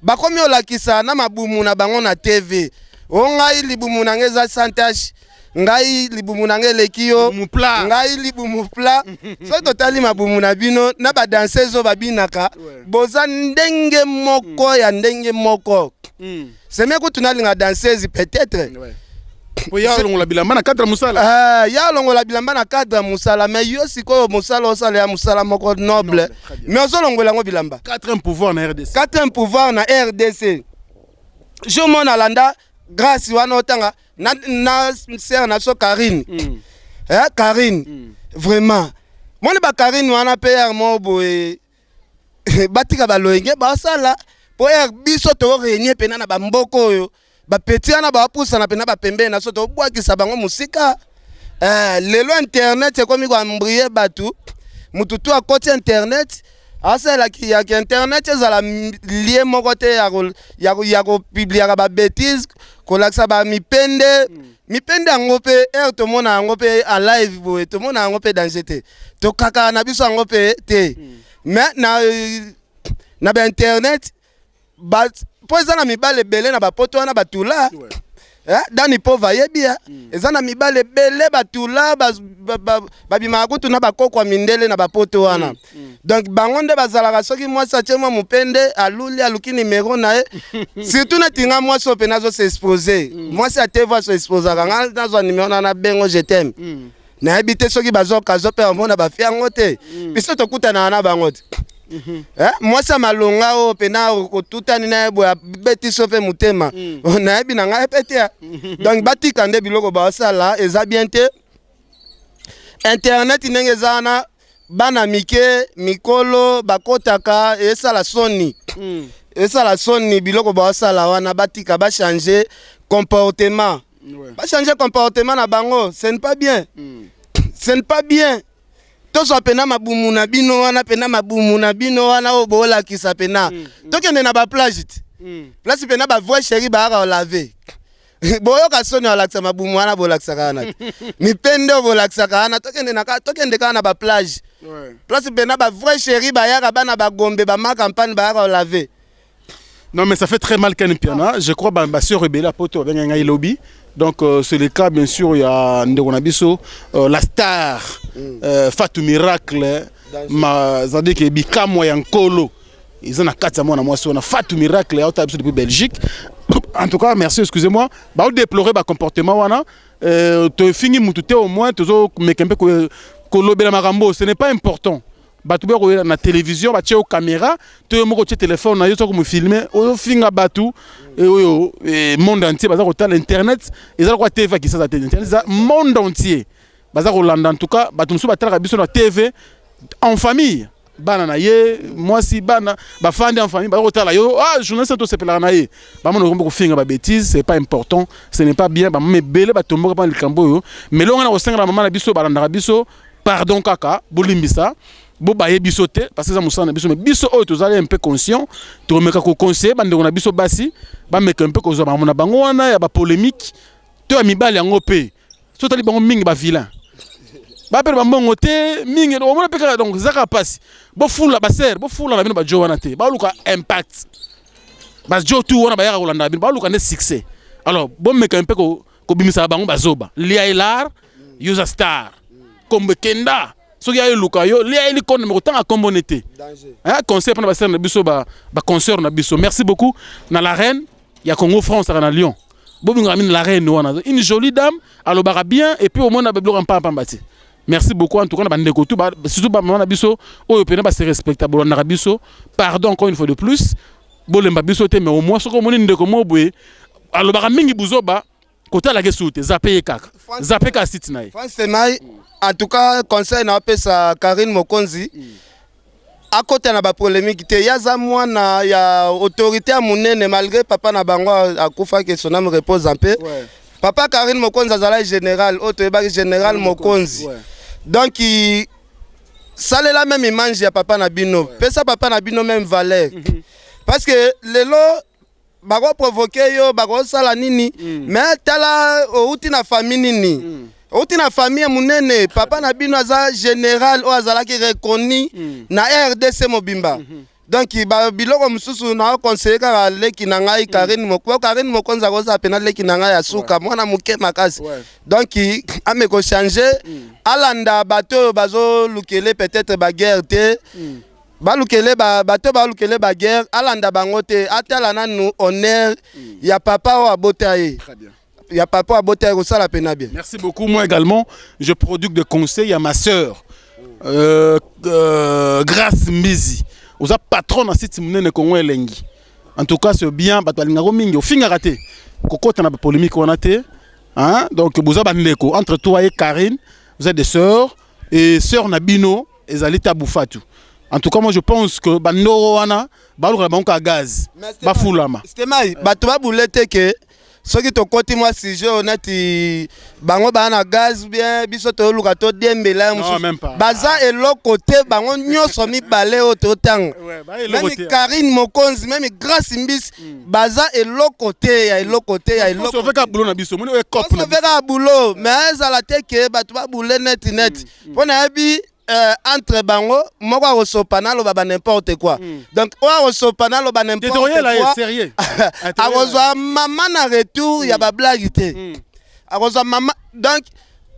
bakomi olakisa na mabumu na bango na TV. O ngai libumu na ngai eza sans tache, ngai libumu na ngai eleki yo, Libumu plat. ngai libumu plat. Soki totali mabumu na bino na badanseuse oyo babinaka, boza ndenge moko ya ndenge moko. Seme kutu nalinga danseuse peut-être. Po ya olongola bilamba na cadre ya mosala. Ah, ya olongola bilamba na cadre ya mosala, mais yo sikoyo mosala osala ya mosala moko noble, Noble, très bien. Mais ozolongola yango bilamba. Quatrième pouvoir na RDC. Quatrième pouvoir na RDC. Jour mo nalanda Grâce wana otanga na sœur na biso Karine. Eh, Karine, vraiment moni bakarine wana mpe yare moko boye, batika baloyenge basala mpo yare biso tokorenie mpena na bamboka oyo. Bapeti wana bapusana mpena bapembeni na biso, tobwakisa bango mosika. Eh, lelo internet ekomi koembrouiller bato. Mutu tu akoti internet, asalelaki yaki internet ezala lie moko te ya kopubliaka babêtises, kolakisa bamipende mipende yango mpe ere tomona yango mpe a live boye, tomona yango mpe danger te, tokakaka na biso yango mpe te. Mais na bainternet mpo eza na mibale ebele na bapoto wana batula. Eh, Dani Pova ayebi ya eza na mibale ebele batula, babimaka kutu na bakoko ya mindele na bapoto wana. Donc bango nde bazalaka, soki mwasi atie mwa mopende, aluli, aluki nimero na ye, surtout neti nga mwasi oyo mpena azos'expose, mwasi atevo asoexposaka, nga nazwa nimero na nabengo, je t'aime. Nayebi te soki bazokazo mpe bamona bafi yango te. Biso tokutanaka na bango te. Eh, mwasi ya malonga oyo mpena otutani na ye boye, abeti so mpe motema, nayebi na ngai mpe te. Donc batika nde biloko baosala, eza bien te. Internet ndenge eza wana, bana mike, mikolo bakotaka, esala soni, esala soni biloko baosala wana. Batika, bachange comportement, bachange comportement na bango. Ce n'est pas bien, ce n'est pas bien. Tozwa pena mabumu na bino wana, pena mabumu na bino wana oyo boolakisa pena, tokende na baplage te, place pena bavrai chéri bayaka olave. Boyoka soni, olakisa mabumu wana bolakisaka wana te, mipende oyo bolakisaka wana. Tokende kaka na baplage, place pena bavrai chéri bayaka, bana bagombe, bama campagne bayaka olave. Non, mais ça fait très mal, Ken Piana. Je crois que ma soeur ebele poto babenga lobi. Donc c'est le cas bien sûr, il y a ndeko na biso la star Fatou Miracle ma, c'est-à-dire que bikamwa ya nkolo eza na kati ya mwana mwasi wana Fatou Miracle auta biso depuis Belgique. En tout cas merci, excusez-moi, ba déplorer ba comportement wana, tofingi mutu te, au moins tozo meka mpe ko Kolobela makambo, ce n'est pas important. Bato boya koyela na télévision, batie yo caméra to yo moko otie téléphone na yo, soki mofilme, ozofinga bato oyo monde entier baza kotala. Internet eza lokola TV ya Kisasa te, internet eza monde entier baza kolanda. En tout cas, bato mosusu batalaka biso na TV en famille, bana na ye mwasi, bana bafandi en famille, baza kotala yo. Ah, journaliste tosepelaka na ye, bamona okomba kofinga babêtises, c'est pas important, ce n'est pas bien. Bamama ebele batomboka mpona likambo oyo. Mais longa na kosengela mama na biso balandaka biso, pardon kaka, bolimbisa, bobaye biso te, parce que eza mosala na biso. Mais biso oyo tozali un peu conscient, tokomeka koconseiller bandeko na biso basi, bameka mpe kozwa makambo na bango wana ya bapolémique to ya mibali yango mpe. So tali bango mingi, bavilain bapele bambongo te mingi, omona mpe kaka. Donc eza kaka mpasi. Bofula basere, bofula na bino bajo wana te, baluka impact. Bajo tu wana bayaka kolanda bino, baluka nde succès. Alors bomeka mpe kobimisaka bango bazoba. Lia elar, yo oza star, kombo ekenda. Soki ayeluka yo, lia eli konde, me kotanga kombo ne te. Conseil mpona basere na biso, baconsoeur na biso. Merci beaucoup na la reine ya Congo France, aka na Lyon, bobingaka mini la reine wana, une jolie dame, alobaka bien et puis omona babiloko mpampamba te. Merci beaucoup en tout cas na bandeko tu, surtout bamama na biso oyo pene base respecta, bolandaka biso. Pardon encore une fois de plus, bolemba biso te. Mais au moins soki omoni ndeko moko boye alobaka mingi buzoba, kotalaka esusu te, zappe ye kaka, zappe kaka site na ye. France Temai, en tout cas conseil na opesa Karine Mokonzi, akota na bapolémique te. Ye aza mwana ya autorité ya monene, malgré papa na bango akufaki, son âme repose en paix. Papa Karine Mokonzi azalaki général oyo toyebaki, général Mokonzi. Donc salela même image ya papa na bino, pesa papa na bino même valeur, parce que lelo bakoprovoquer yo, bakosala nini, mais tala outi na famille nini, outi na famille ya monene. Papa na bino aza général oyo azalaki reconnu na RDC mobimba. Donc biloko mosusu naoconseiller kaka leki na ngai Karine Moko. Karine Mokonzi akozala pena leki na ngai ya suka, mwana moke makasi. Donc ame kochanger, alanda bato oyo bazolukele peut-être baguerre te. Balukele bato balukele baguerre, alanda bango te. Atala nanu honneur ya papa oyo abota ye, ya papa oyo abota ye, kosala pena bien. Merci beaucoup. Moi également, je produis des conseils à ma sœur, Grâce Mbizi. Oza patron na site monene Congo Elengi. En tout cas, c'est bien, bato balingako mingi, ofingaka te. Kokota na polémique wana te. Hein? Donc boza bandeko entre toi et Karine, vous êtes des sœurs et sœur na bino ezali Tabou Fatou. En tout cas, moi je pense que bandoro wana baluka bango ka gaz. Bafulama. Stemai, bato babule te ke soki tokoti mwa sujet oyo neti bango baa na gaz, bien biso toyoluka todiembela. Non, même pas. Baza eloko te, bango nyonso mibale oyo totanga, Ouais, ba eloko même te. Karine Mokonzi, même Grâce Mbisi, baza eloko te, ya eloko te, ya eloko. Sauve ka boulot na biso, moni oyo cop na osauve kaka boulot, mais ezala te ke bato babule neti neti mpo nayebi entre bango moko akosopa naloba ba n'importe quoi. Donc oyo akosopa naloba n'importe Toyela ye quoi, sérieux. Akozwa mama na retour ya bablague te, akozwa mama. Donc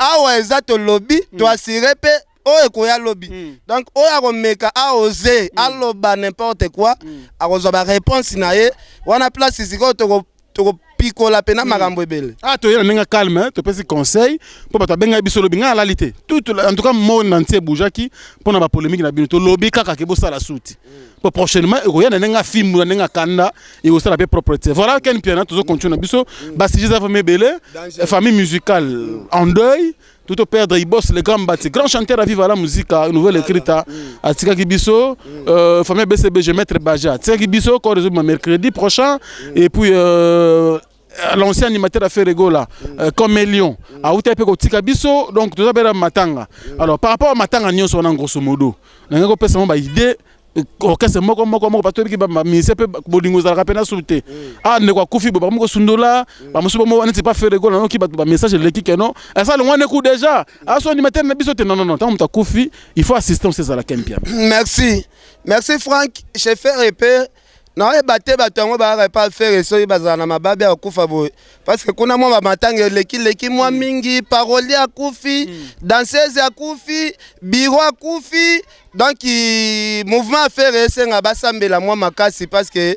awa eza tolobi, toassurer mpe oyo ekoya lobi. Donc oyo akomeka aose aloba n'importe quoi, akozwa baréponse na ye wana. Place sikoyo tokopikola mpena makambo ebele. Ah, toyela ndenge calme, hein, topesi conseil mpo bato abengaki biso lobi. Ngai alali te tout, en tout cas monde entier ebougeaki mpo na bapolémique na bino. Tolobi kaka ke bosala suti mpo prochainement ekoya na ndenge afimbu, na ndenge akanda, ekosala mpe propre te. Voilà, Ken Piana, tozocontinue na biso basujets. Eza famille ebele, famille musicale en deuil, tout perdre Ibos le grand bati, grand chanteur à vivre à la musique nouvelle écrite, atikaki biso. Famille BCBG, maître Baja atikaki biso, corps ezobima mercredi prochain. Et puis l'ancien animateur a fait Gola, comme Lion auta mpe kotika biso. Donc toza mpe na matanga. Alors par rapport à matanga nyonso wana, grosso modo nangai kopesa mo baidée orchestre moko moko moko. Bato oyebiki bamusicien mpe bolingo ezalaka mpe na su te. Ah, ndeko akufi bo, bakomi kosundola bamosusu bomo neti pa Ferre Gola. Nayoki bato bamessage eleki keno asa longwa neku déjà aso animateur na biso te. Non, non, non, ntango moto akufi, il faut assistance ezalaka mpia. Merci, merci Frank. Chez Ferre mpe naoyeba te, bato yango bayaka epa Ferre soki bazala na mababe ya kokufa boye, parce que kuna mwa bamatanga elekileki mwa mingi. Parolier akufi, danseuse akufi, bureau akufi. Donc mouvement a Ferre esenga basambela mwa makasi, parce que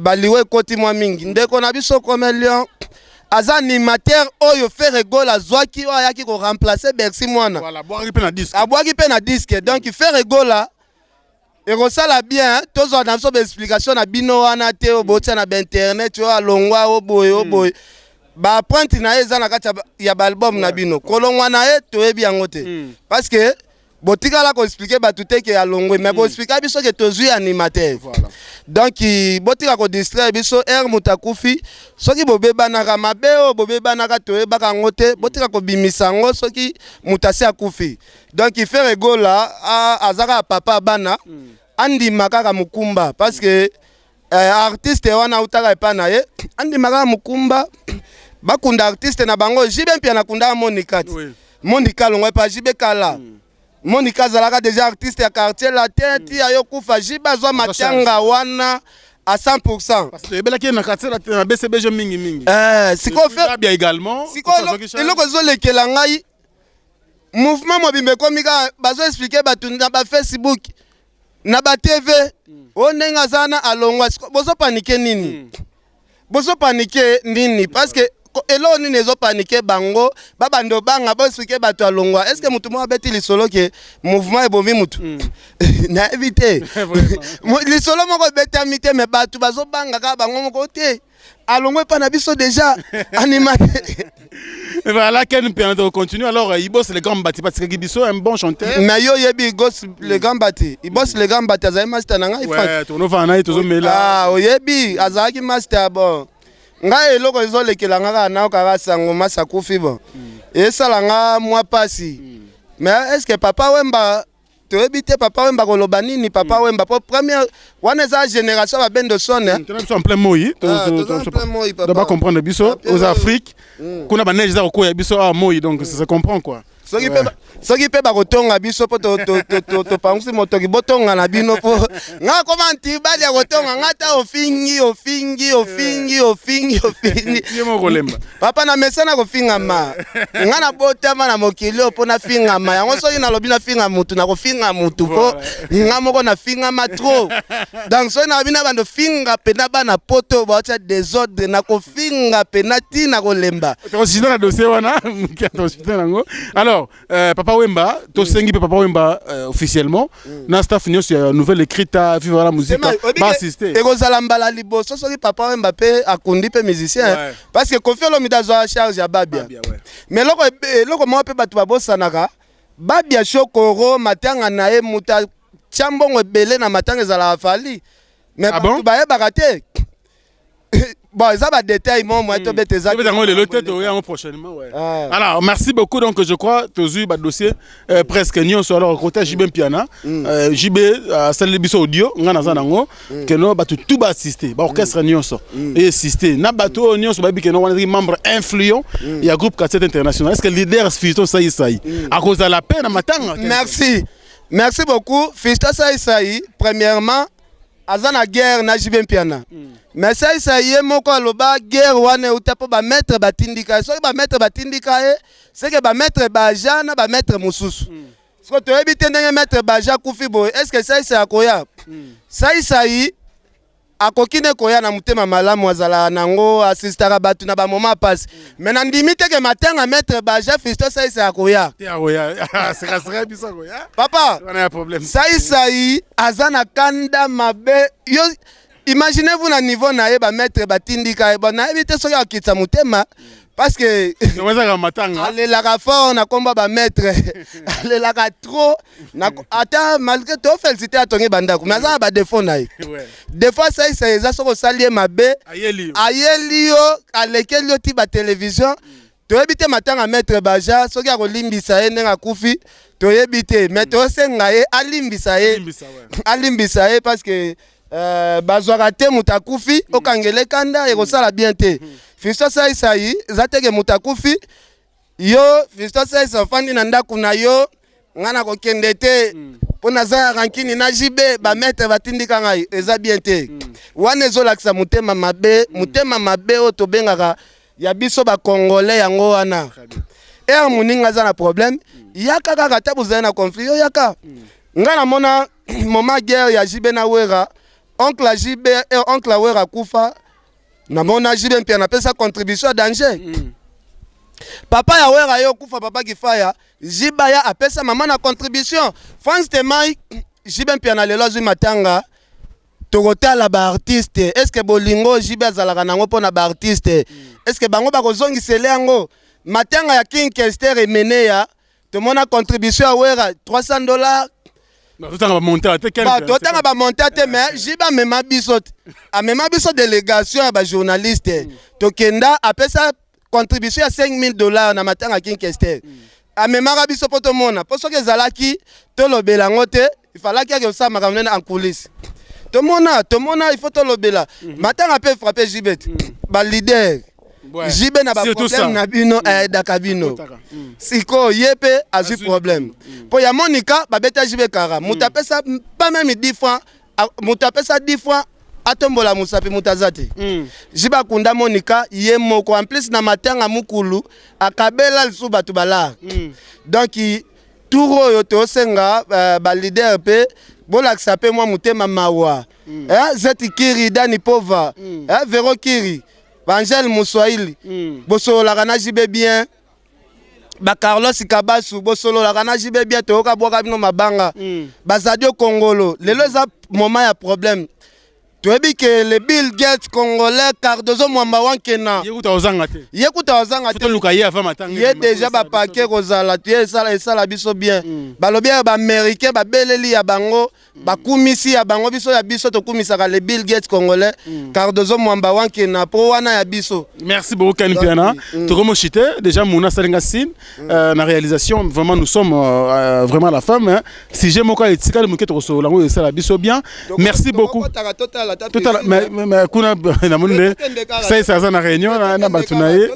baliwa ekoti mwa mingi. Ndeko na biso comme Lion Aza animateur oyo Ferre Gola azwaki, oyo ayaki koremplacer Bercy Mwana. Voilà, abwaki mpe na disque. Abwaki mpe na disque. Donc Ferre Gola ekosala bien tozwa na biso baexplication na bino wana te, oyo botia na bainternet, oyo alongwa, o boye, o boye. Baempreinte na ye eza na kati ya baalbum na bino. Kolongwa na ye, toyebi yango te, parce que botikala koexpliquer bato te ke alongwe, mais boexplika biso ke tozwi animateur. Donc botika kodistraire biso. Ere moto akufi, soki bobebanaka mabe, oyo bobebanaka toyebaka yango te, botika kobimisa yango soki moto asi akufi. Donc Ferre Gola aza kaka papa ya bana, andima kaka mokumba, parce que artiste wana autaka epai na ye. Andima kaka mokumba, bakunda artiste na bango. JB Mpiana akundaka Monika ti. Monika alongwa epai JB kala. Monika azalaka déjà artiste ya Quartier Latin ti ayo kufa. JB azwa matanga wana à 100%. Parce que toyebelaki ye na Quartier Latin, na BCBG mingi mingi. Sikoyo Babia également. Sikoyo eloko ezolekela ngai, mouvement mobimba ekomi kaka bazoexpliquer bato na bafacebook, na batv, oyo ndenge aza wana alongwa. Bozopaniquer nini? Bozopaniquer nini? Parce que eloko nini ezopaniquer bango, babanda obanga boexpliquer bato alongwa? Est ce que motu moko abeti lisolo ke mouvement ebomi mutu? Nayebi te. Lisolo moko ebetami te, mais bato bazobanga kaka bango moko te. Alongwe epa na biso déjà animateur. Voilà, Ken Mpiana, on continue. Alors, Ibos le Grand Bati, parce que biso, un bon chanteur. Mais yo yebi Ibos le Grand Bati? Ibos le Grand Bati azali master na ngai. Ouais, tono na ye tozomela. Ah, oyebi azalaki master. Bon, ngai eloko ezolekela nga kaka, naokaka sango masi akufi. Bon, esala nga mwa pasi, mais est ce que Papa Wemba, toyebi te Papa Wemba koloba nini. Papa Wemba, po première wana eza génération babendo son. Tona biso en plein moi. Ah, toza en plein moi, papa. Bacomprendre biso aux Afrique kuna, baneige eza kokwea, biso awa moi, donc ça se comprend quoi. Soki mpe bakotonga biso mpo topangusi motoki, botonga na bino, mpo nga koma ntibali ya kotonga nga ta. Ofingi, ofingi, ofingi, ofingi, ofingi. Ye moko kolemba. Papa, na mesana kofingama. Nga nabotama na mokili oyo mpo nafingama yango. Soki nalobi nafinga mutu, nakofinga mutu, mpo nga moko nafingama trop. Donc soki nalobi na bando finga mpena bana poto baotya désordre, nakofinga mpena ntina kolemba. Tokosite na dossier wana, tokosite nango. Alors Papa Wemba, tosengi mpe Papa Wemba officiellement na staff nyonso ya Nouvelle Écrita, Viva la Musique, baassiste. Ekozala mbala liboso soki Papa Wemba mpe akundi mpe musicien, parce que Koffi Olomide azwa charge ya Babia. Babia, ouais. Mais eloko moko mpe bato babosanaka, Babia Shokoro, matanga na ye, moto atya mbongo ebele na matanga ezalaka Fally, mais Ah bon? bato bayebaka te. Bon, eza badétail mo moye tobeta eza. Tobeta yango lelo te, toya yango prochainement, ouais. Ah. Alors merci beaucoup. Donc je crois tozwi badossier presque nyonso. Alors côté JB Mpiana, JB asaleli biso audio, nga naza nango keno bato tout baassiste, baorchestre nyonso eassiste na bato oyo nyonso bayebi keno wana ezaki membre influent ya groupe Quartier International. Est ce que leader Fiston Saisai akozala mpe na matanga? Merci, merci beaucoup. Fiston Saisai, premièrement aza na guerre na JB Mpiana, mais Saisai ye moko aloba guerre wana euta mpo bamaître batindika ye. Soki bamaître batindika ye, seke bamaître baja na bamaître mosusu. Soki toyebi te ndenge maître baja akufi boye, est ce que Saisai akoya? Saisai akoki nde koya na motema malamu azalaka nango, asistaka bato na bamoma pasi, mais nandimi te ke matanga maître baja, Fiston Saisai akoya. Te, akoya, sekaseka biso, akoya. Papa, wana ya problème. Saisai aza na kanda mabe. Yo imaginez-vous na niveau na ye, bamaître batindika ye. Bon, nayebi te soki akitisa motema, parce que yango ezaka matanga. Alelaka fort na komba bamaître, alelaka trop na, ata malgré tofélicité, atongi bandako, mais aza na badéfaut na ye. Des fois Saisai eza soki osali ye mabe, ayeli yo. Ayeli yo, alekeli yo ti batelevizio. Toyebi te matanga maître baja soki akolimbisa ye ndenge akufi, toyebi te, mais tosenga ye alimbisa ye. Alimbisa, ouais. Alimbisa ye, parce que bazwaka te moto akufi, okangela ekanda, ekosala bien te. Fiston Saisai, eza teke moto akufi, yo Fiston Saisai ofandi na ndako na yo, ngai nakokende te mpo naza ya rancune na JB, bamaître batindika ngai, eza bien te. Wana ezolakisa motema mabe, motema mabe oyo tobengaka ya biso bacongolais. Yango wana ere moninga aza na problème, yaka kaka, ata bozali na conflit, yo yaka. Ngai namona moment guerre ya JB na Wera, oncle ya JB, oncle ya Wera akufa. Namona JB Mpiana apesa contribution ya danger. Papa ya Wera ye okufa, papa Kifaya, JB aya apesa mama na contribution. Frank Stemay, JB Mpiana lelo azwi matanga, tokotala ba artiste, est ce que bolingo JB azalaka nango mpona ba artiste, est ce que bango bakozongisele yango? Matanga ya King Kester Emeneya, tomona contribution ya Wera 300 $. Totanga bamontant te. Totanga bamontant te, mais JB amema biso te, amema biso délégation ya bajournaliste, tokenda, apesa contribution ya 5000 $ na matanga ya King Kester. Amemaka biso mpo tomona, mpo soki ezalaki tolobela yango te, ifalaki ake kosala makambo nene en coulisse. Tomona, tomona, il faut tolobela matanga mpe frappe JB te. Baleader, JB na baproblème na bino, ayedaka bino. Sikoyo ye mpe azwi problème mpo ya Monika, babeta JB kara. Moto apesa pas même 10 francs, moto apesa 10 francs atombola mosapi, moto aza te. JB akunda Monika ye moko. En plus, na matanga mokulu akabela lisusu bato balara. Donc tour oyo tosenga baleader mpe bolakisa mpe mwa motema mawa. Eh, Zeti Kiri, Dani Pova, eh, Vero Kiri, Baangele Moswahili, bosololaka na JB bien. Bacarlos Kabasu, bosololaka na JB bien. Toyoka bwaka bino mabanga. Bazadio Kongolo, lelo eza moment ya problème. Toyebi ke le Bill Gates congolais, Cardozo Mwamba Wankena, ye kuta ozanga te. Ye kuta ozanga te. Toluka ye avant matanga. Ye déjà bapake kozala ye, esala, esala biso bien. Balobi ya baaméricain babeleli ya bango, bakumisi ya bango, biso ya biso tokumisaka le Bill Gates congolais, Cardozo Mwamba Wankena, mpo wana ya biso. Merci beaucoup, Ken Piana. Tokomo chité déjà, Mouna salinga signe na réalisation. Vraiment, nous sommes vraiment la femme, hein. Sujet moko etikali moke, tokosolola yango, esala biso bien. Merci beaucoup. Totala. Totala, mais kuna namoni nde saisa aza na réunion na bato na ye.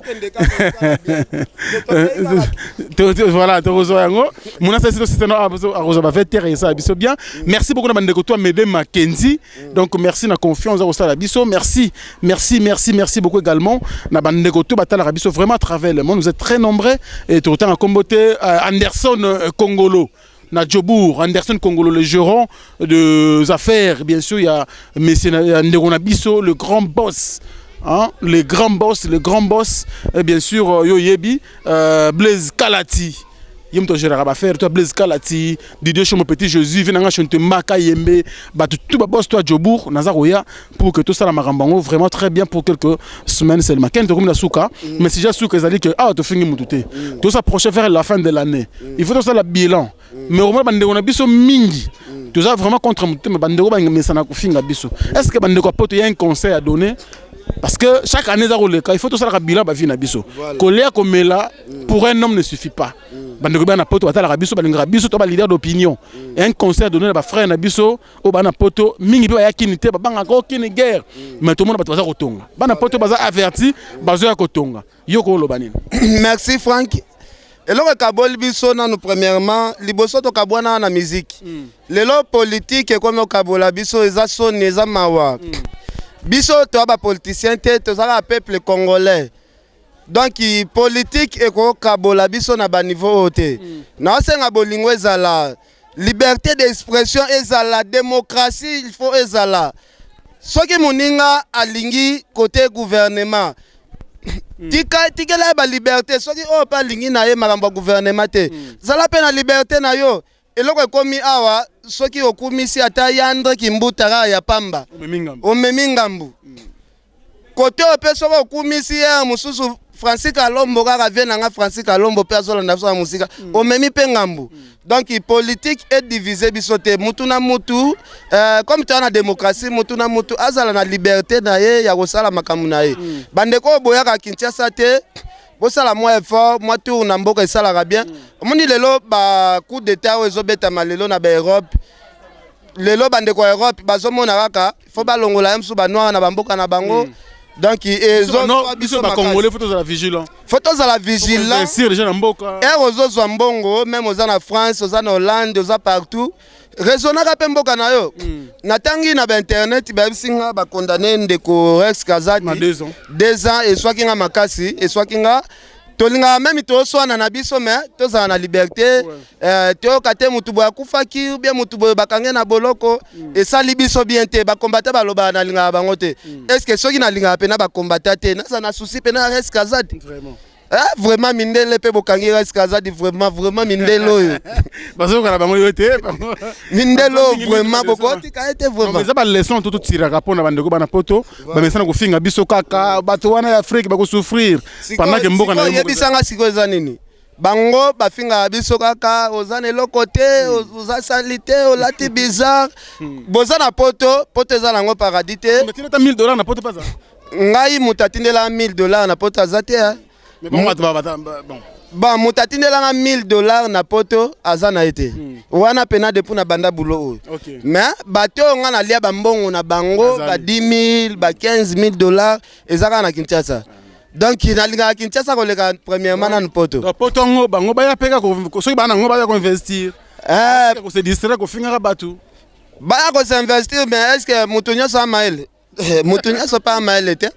Voilà, tokozwa yango. Mona saisi tosisana, akozwa ba 20 heures, esala biso bien. Merci beaucoup na bandeko to Amede Makenzi. Donc merci na confiance akosala biso. Merci, merci, merci, merci beaucoup également na bandeko to batalaka biso vraiment à travers le monde. Vous êtes très nombreux et totanga kombo te. Anderson Kongolo na Djobour, Anderson Kongolo, le gérant de affaires, bien sûr, il y a monsieur Ndeko na biso, le grand boss, hein, le grand boss, le grand boss, et bien sûr, yo yebi, Blaise Kalati. Ye moto agéraka baaffaire to Blaise Kalati, Didier Chomo, petit Jésus vi nanga chante Maka Yembe, bato tout baboss to ya Djobour. Naza koya pour que tosala makambo yango vraiment très bien pour quelques semaines seulement. Kende, tokomi na suka, mais si ja suka ezali ke awa tofingi motu te. Tos'approcher vers la fin de l'année, il faut tosala bilan. Mais omona bandeko na biso mingi, toza vraiment contre motu te, mais bandeko bamesana kofinga biso. Est ce que bandeko ya poto, ya un conseil à donner? Parce que chaque année eza koleka, il faut tosalaka bilan bavie na biso. Kolia, komela pour un homme ne suffit pas. Bandeko bana poto batalaka biso, balingaka biso to baleader d'opinion, un conseil à donner na bafrère na biso oyo bana poto mingi mpe baya kini te, babangaka okini guerre, mais tomona bato baza kotonga. Bana poto baza averti, bazoya kotonga. Yo koloba nini? Merci, Frank. Eloko ekaboli biso nanu, premièrement, liboso tokabwana na miziki. Lelo politike ekomi okabola biso, eza soni, eza mawa. Biso toya bapoliticien te, tozalaka peuple congolais. Donc politique ekokabola biso na baniveau oyo te. Naosenga bolingo ezala, liberté d'expression ezala, démocratie il faut ezala. Soki moninga alingi côté gouvernement, tika, tikela ye baliberté. Soki oyo mpe alingi na ye makambo ya gouvernement te, zala mpe na liberté na yo. Eloko ekomi awa, soki okumisi ata yandre kimbuta kaka ya pamba, omemi ngambo. Omemi ngambu. Kote oyo mpe, soki okumisi ye mosusu, Francis Kalombo kaka, vie na nga Francis Kalombo mpe azolanda biso na mosika, omemi mpe ngambu. Donc politique edivise biso te. Mutu na mutu, comme toza na démocratie, mutu na mutu azala na liberté na ye ya kosala makambo na ye. Bandeko oyo boyaka Kinshasa te, bosala mwa effort, mwa tour na mboka esalaka bien. Omoni lelo ba coup d'état oyo ezobetama lelo na baEurope, lelo bandeko ya Europe bazomona kaka fo balongola ye mosusu banoir na bamboka na bango. Donc Non, biso bacongolais, faut tozala vigilant. Faut tozala vigilant. Investir déjà na mboka. Ere ozozwa mbongo, même oza na France, oza na Hollande, oza partout, raisonnaka mpe mboka na yo. Natangi na bainternet, bayebisi nga bakondane ndeko Rex Kazadi na 2 ans. 2 ans. Eswaki nga makasi, eswaki nga. Tolingaka meme toswana na biso, mais tozala na liberté. Toyoka te motu boye akufaki ou bien motu boye bakange na boloko. Esali biso bien te. Bakombata balobaka nalingaka bango te. Est ce que soki nalingaka mpena bakombata te, naza na souci mpena ya Res Kazadi? Vraiment. Eh, vraiment, mindele mpe bokangi Res Kazadi, vraiment, vraiment, mindele oyo. Bazoyoka na bango yo te. Mindele oyo, vraiment, bokotika ye te vraiment. Eza baleçon to totiraka mpona bandeko bana poto bamesana kofinga biso kaka. Bato wana ya Afrique bakosouffrir pendant ke mboka na yo. Yebisanga sikoyo, eza nini? Bango bafingaka biso kaka, oza na eloko te, oza sali te, olati bizarre. Boza na poto, poto eza nango paradis te. Tina ata 1000 $ na poto paza. Ngai moto atindelaka 1000 $ na poto aza te, eh. Mais bango bato bon. Bon, moto atindelanga 1000 $ na poto aza na ye te wana pena depuis na banda bulo oyo. Mais bato oyo nga nalia bambongo na bango, ba 10 000, ba 15 000 $, eza kaka na Kinshasa. Donc nalingaka Kinshasa koleka premièrement nanu poto. Donc poto yango, bango baya mpe kaka soki bana yango baya koinvestir, kose distraire, kofingaka bato. Baya kosinvestir, mais est ce que moto nyonso amayele? Moto nyonso mpe amayele te.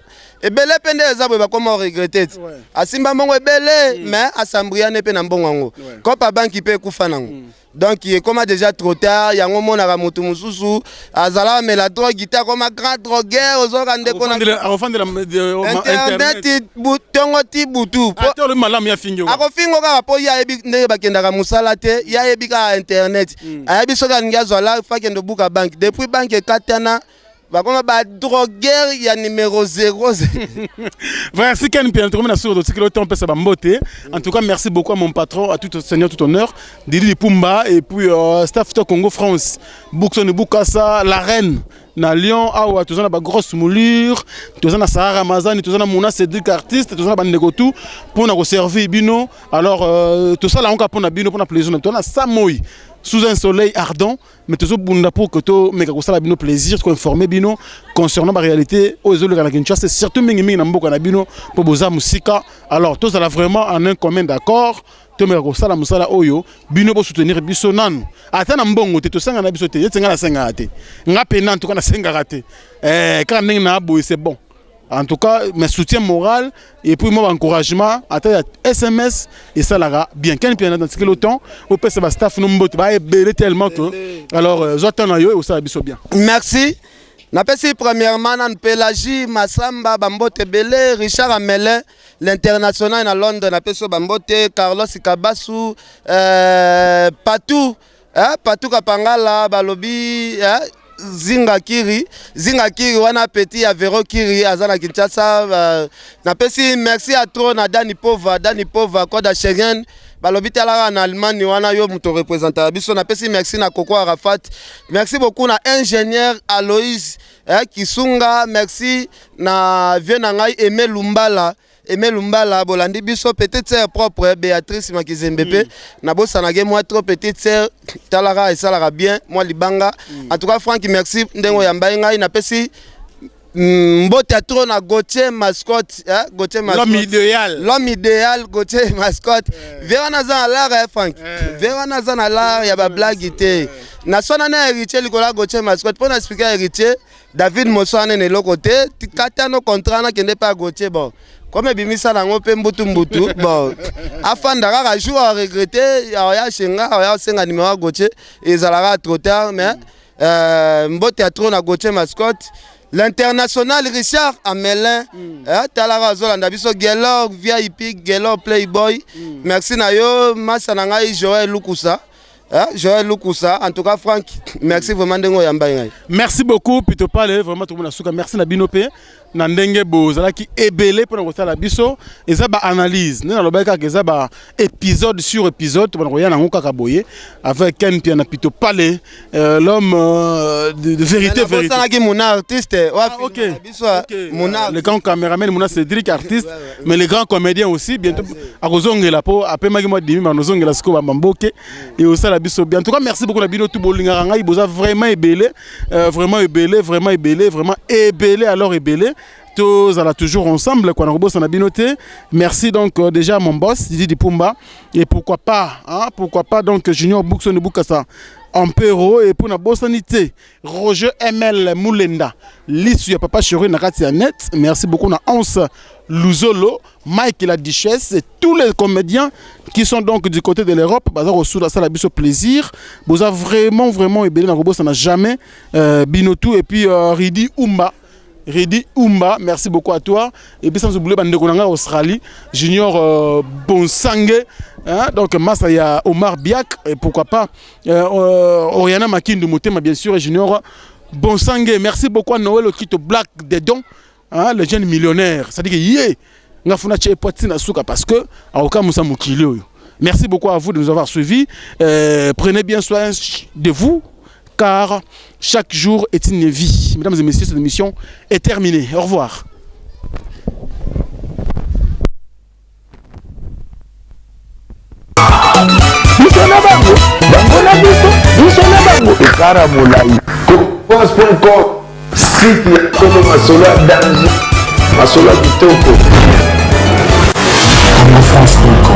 Ebele mpe nde eza boye, bakoma oregretter te. Asimba mbongo ebele, mais asambriane mpe na mbongo yango, kopa banki mpe ekufa nango. Donc ekoma déjà trop tard. Yango omonaka moto mosusu azala amela drogue te, akoma grand drogueur. Ozoyoka ndeko na akofandela internet ntongo ti butu. Ate olobi malamu, ya fingi. Akofingo kaka mpo ye ayebi ndenge bakendaka mosala te. Ye ayebi kaka internet. Ayebi soki alingi azwa la fa akende obuka banke. Depuis banke ekatana, bakoma badrogueur ya numéro 0. Merci Ken Piana, tokomi na suka, totikeli otemps mpesa bambote. En tout cas, merci beaucoup à mon patron, à tout seigneur, tout honneur, Didi Lipumba, et puis staff to Congo France, Boukson Boukassa, la reine na Lyon awa, toza na bagrosse moulure, toza na Sahara Ramazani, toza na Mona Cédric artiste, toza na bandeko tout mpona koservir bino. Alors tosala yango kaka mpona bino, mpona plaisir na toza na samoi sous un soleil ardent, mais tozobunda pour que tomeka kosala bino plaisir, koinformer bino concernant baréalité oyo ezoleka na Kinshasa, surtout mingimingi na mboka na bino mpo boza mosika. Alors tozala vraiment en un commun d'accord, tomeka kosala mosala oyo bino bosoutenir biso nanu ata na mbongo te. Tosengaka na biso te, ete nga nasengaka te. Nga pena, en tout cas, nasengaka te. Kaka ndenge na boye, c'est bon. En tout cas, mes soutien moral et puis moi encouragement ata ya SMS esalaka bien. Ken Piana, natikeli autant opesa bastaff no mbote, baebele tellement que alors zwa temps na yo, osala biso bien. Merci. Napesi premièrement nanu Pélagie Masamba bambote ebele, Richard Amelin l'international na Londres, napesi yo bambote, Carlos Kabasu, Patou, eh, Patou Kapangala, balobi eh, Zinga Kiri, Zinga Kiri wana petit ya Vero Kiri aza na Kinshasa. Napesi merci à trop na Dani Pova, Dani Pova Koda Schengen, balobi talaka na Allemagne wana, yo moto représentaka biso. Napesi merci na Koko Arafat, merci beaucoup na ingénieur Aloïse, eh, Kisunga, merci na vieux na ngai Aimé Lumbala, Aimé Lumbala. Bolandi biso, petite sœur propre Béatrice Makizembe mpe nabosanaki mwa trop. Petite sœur, talaka, esalaka bien mwa libanga. En tout cas, Frank, merci ndenge oyambai ngai. Napesi mbote ya trop na Gauthier Mascotte, eh? Gauthier Mascotte, l'homme idéal. L'homme idéal, Gauthier Mascotte, eh. Ve wana aza na lar, eh, Frank, eh. Ve wana aza na lar ya bablague te. Naswana na Héritier likolo ya Gauthier Mascotte mpo na expliquer Héritier David Moso wana na eloko te, kata no contrat, nakende mpe ya Gauthier. Bon, comme ebimisa nango mpe mbutu mbutu, bon, afanda kaka. Jour aregretter, aoya shenga, aoya osenga numéro ya Gauthier, ezalaka trop tard. Mais mbote ya trop na Gauthier Mascotte l'international, Richard Amelin, talaka azolanda biso, Gelor VIP, Gelor Playboy, merci na yo. Masa na ngai Joel Lukusa, Joël Lukusa. En tout cas, Franck, merci vraiment ndenge oyamba ngai. Merci beaucoup, Pito Pale, vraiment tout le monde suka. Merci na bino pe na ndenge bozalaki ebele mpona kosala biso. Eza baanalyse nde nalobaki kaka, eza ba épisode sur épisode, tobana koya nango kaka boye avec Ken Piana, Pito Pale, l'homme de vérité, vérité. Bosanaki mona artiste. Ah, ok. Biso mona. Le grand caméraman Mona Cédric artiste, mais le grand comédien aussi. Bientôt akozongela po apemaki mwa dimi, manozongela sikoyo bamamboke et osala biso bien. En tout cas, merci beaucoup na bino tout bolingaka ngai, boza vraiment ebele, vraiment ebele, vraiment ebele, vraiment ebele. Alors ebele, tozala toujours ensemble quoi, nakobosana bino te. Merci donc déjà mon boss Didi Dipumba et pourquoi pas, hein, pourquoi pas donc Junior Boukson Boukassa Ampero et pour nabosani te Roger ML Moulenda, lisu ya papa chéri na kati ya net. Merci beaucoup na Once. Luzolo, Mike la Duchesse et tous les comédiens qui sont donc du côté de l'Europe, baza kosula sala biso plaisir. Boza vraiment vraiment ebele na kobosana jamais euh, bino tout et puis euh, Ridi Umba Redi Umba, merci beaucoup à toi. Et puis sans oublier bandeko na nga Australie, Junior euh, Bonsange, hein, donc Massa ya Omar Biak et pourquoi pas euh, euh, Oriana Makindu Motema bien sûr et Junior Bonsange. Merci beaucoup à Noël Okito Black Dedon, hein, le jeune millionnaire. C'est-à-dire que yé nga funa che poiti na suka parce que aoka musa mokili oyo. Merci beaucoup à vous de nous avoir suivis. Euh, prenez bien soin de vous car chaque jour est une vie. Mesdames et messieurs, cette émission est terminée. Au revoir. Biso na bango, bango na biso, biso na bango ekara molai. Confiance.com site ya solo masolo ya danger, masolo ya kitoko. Congofrance.com.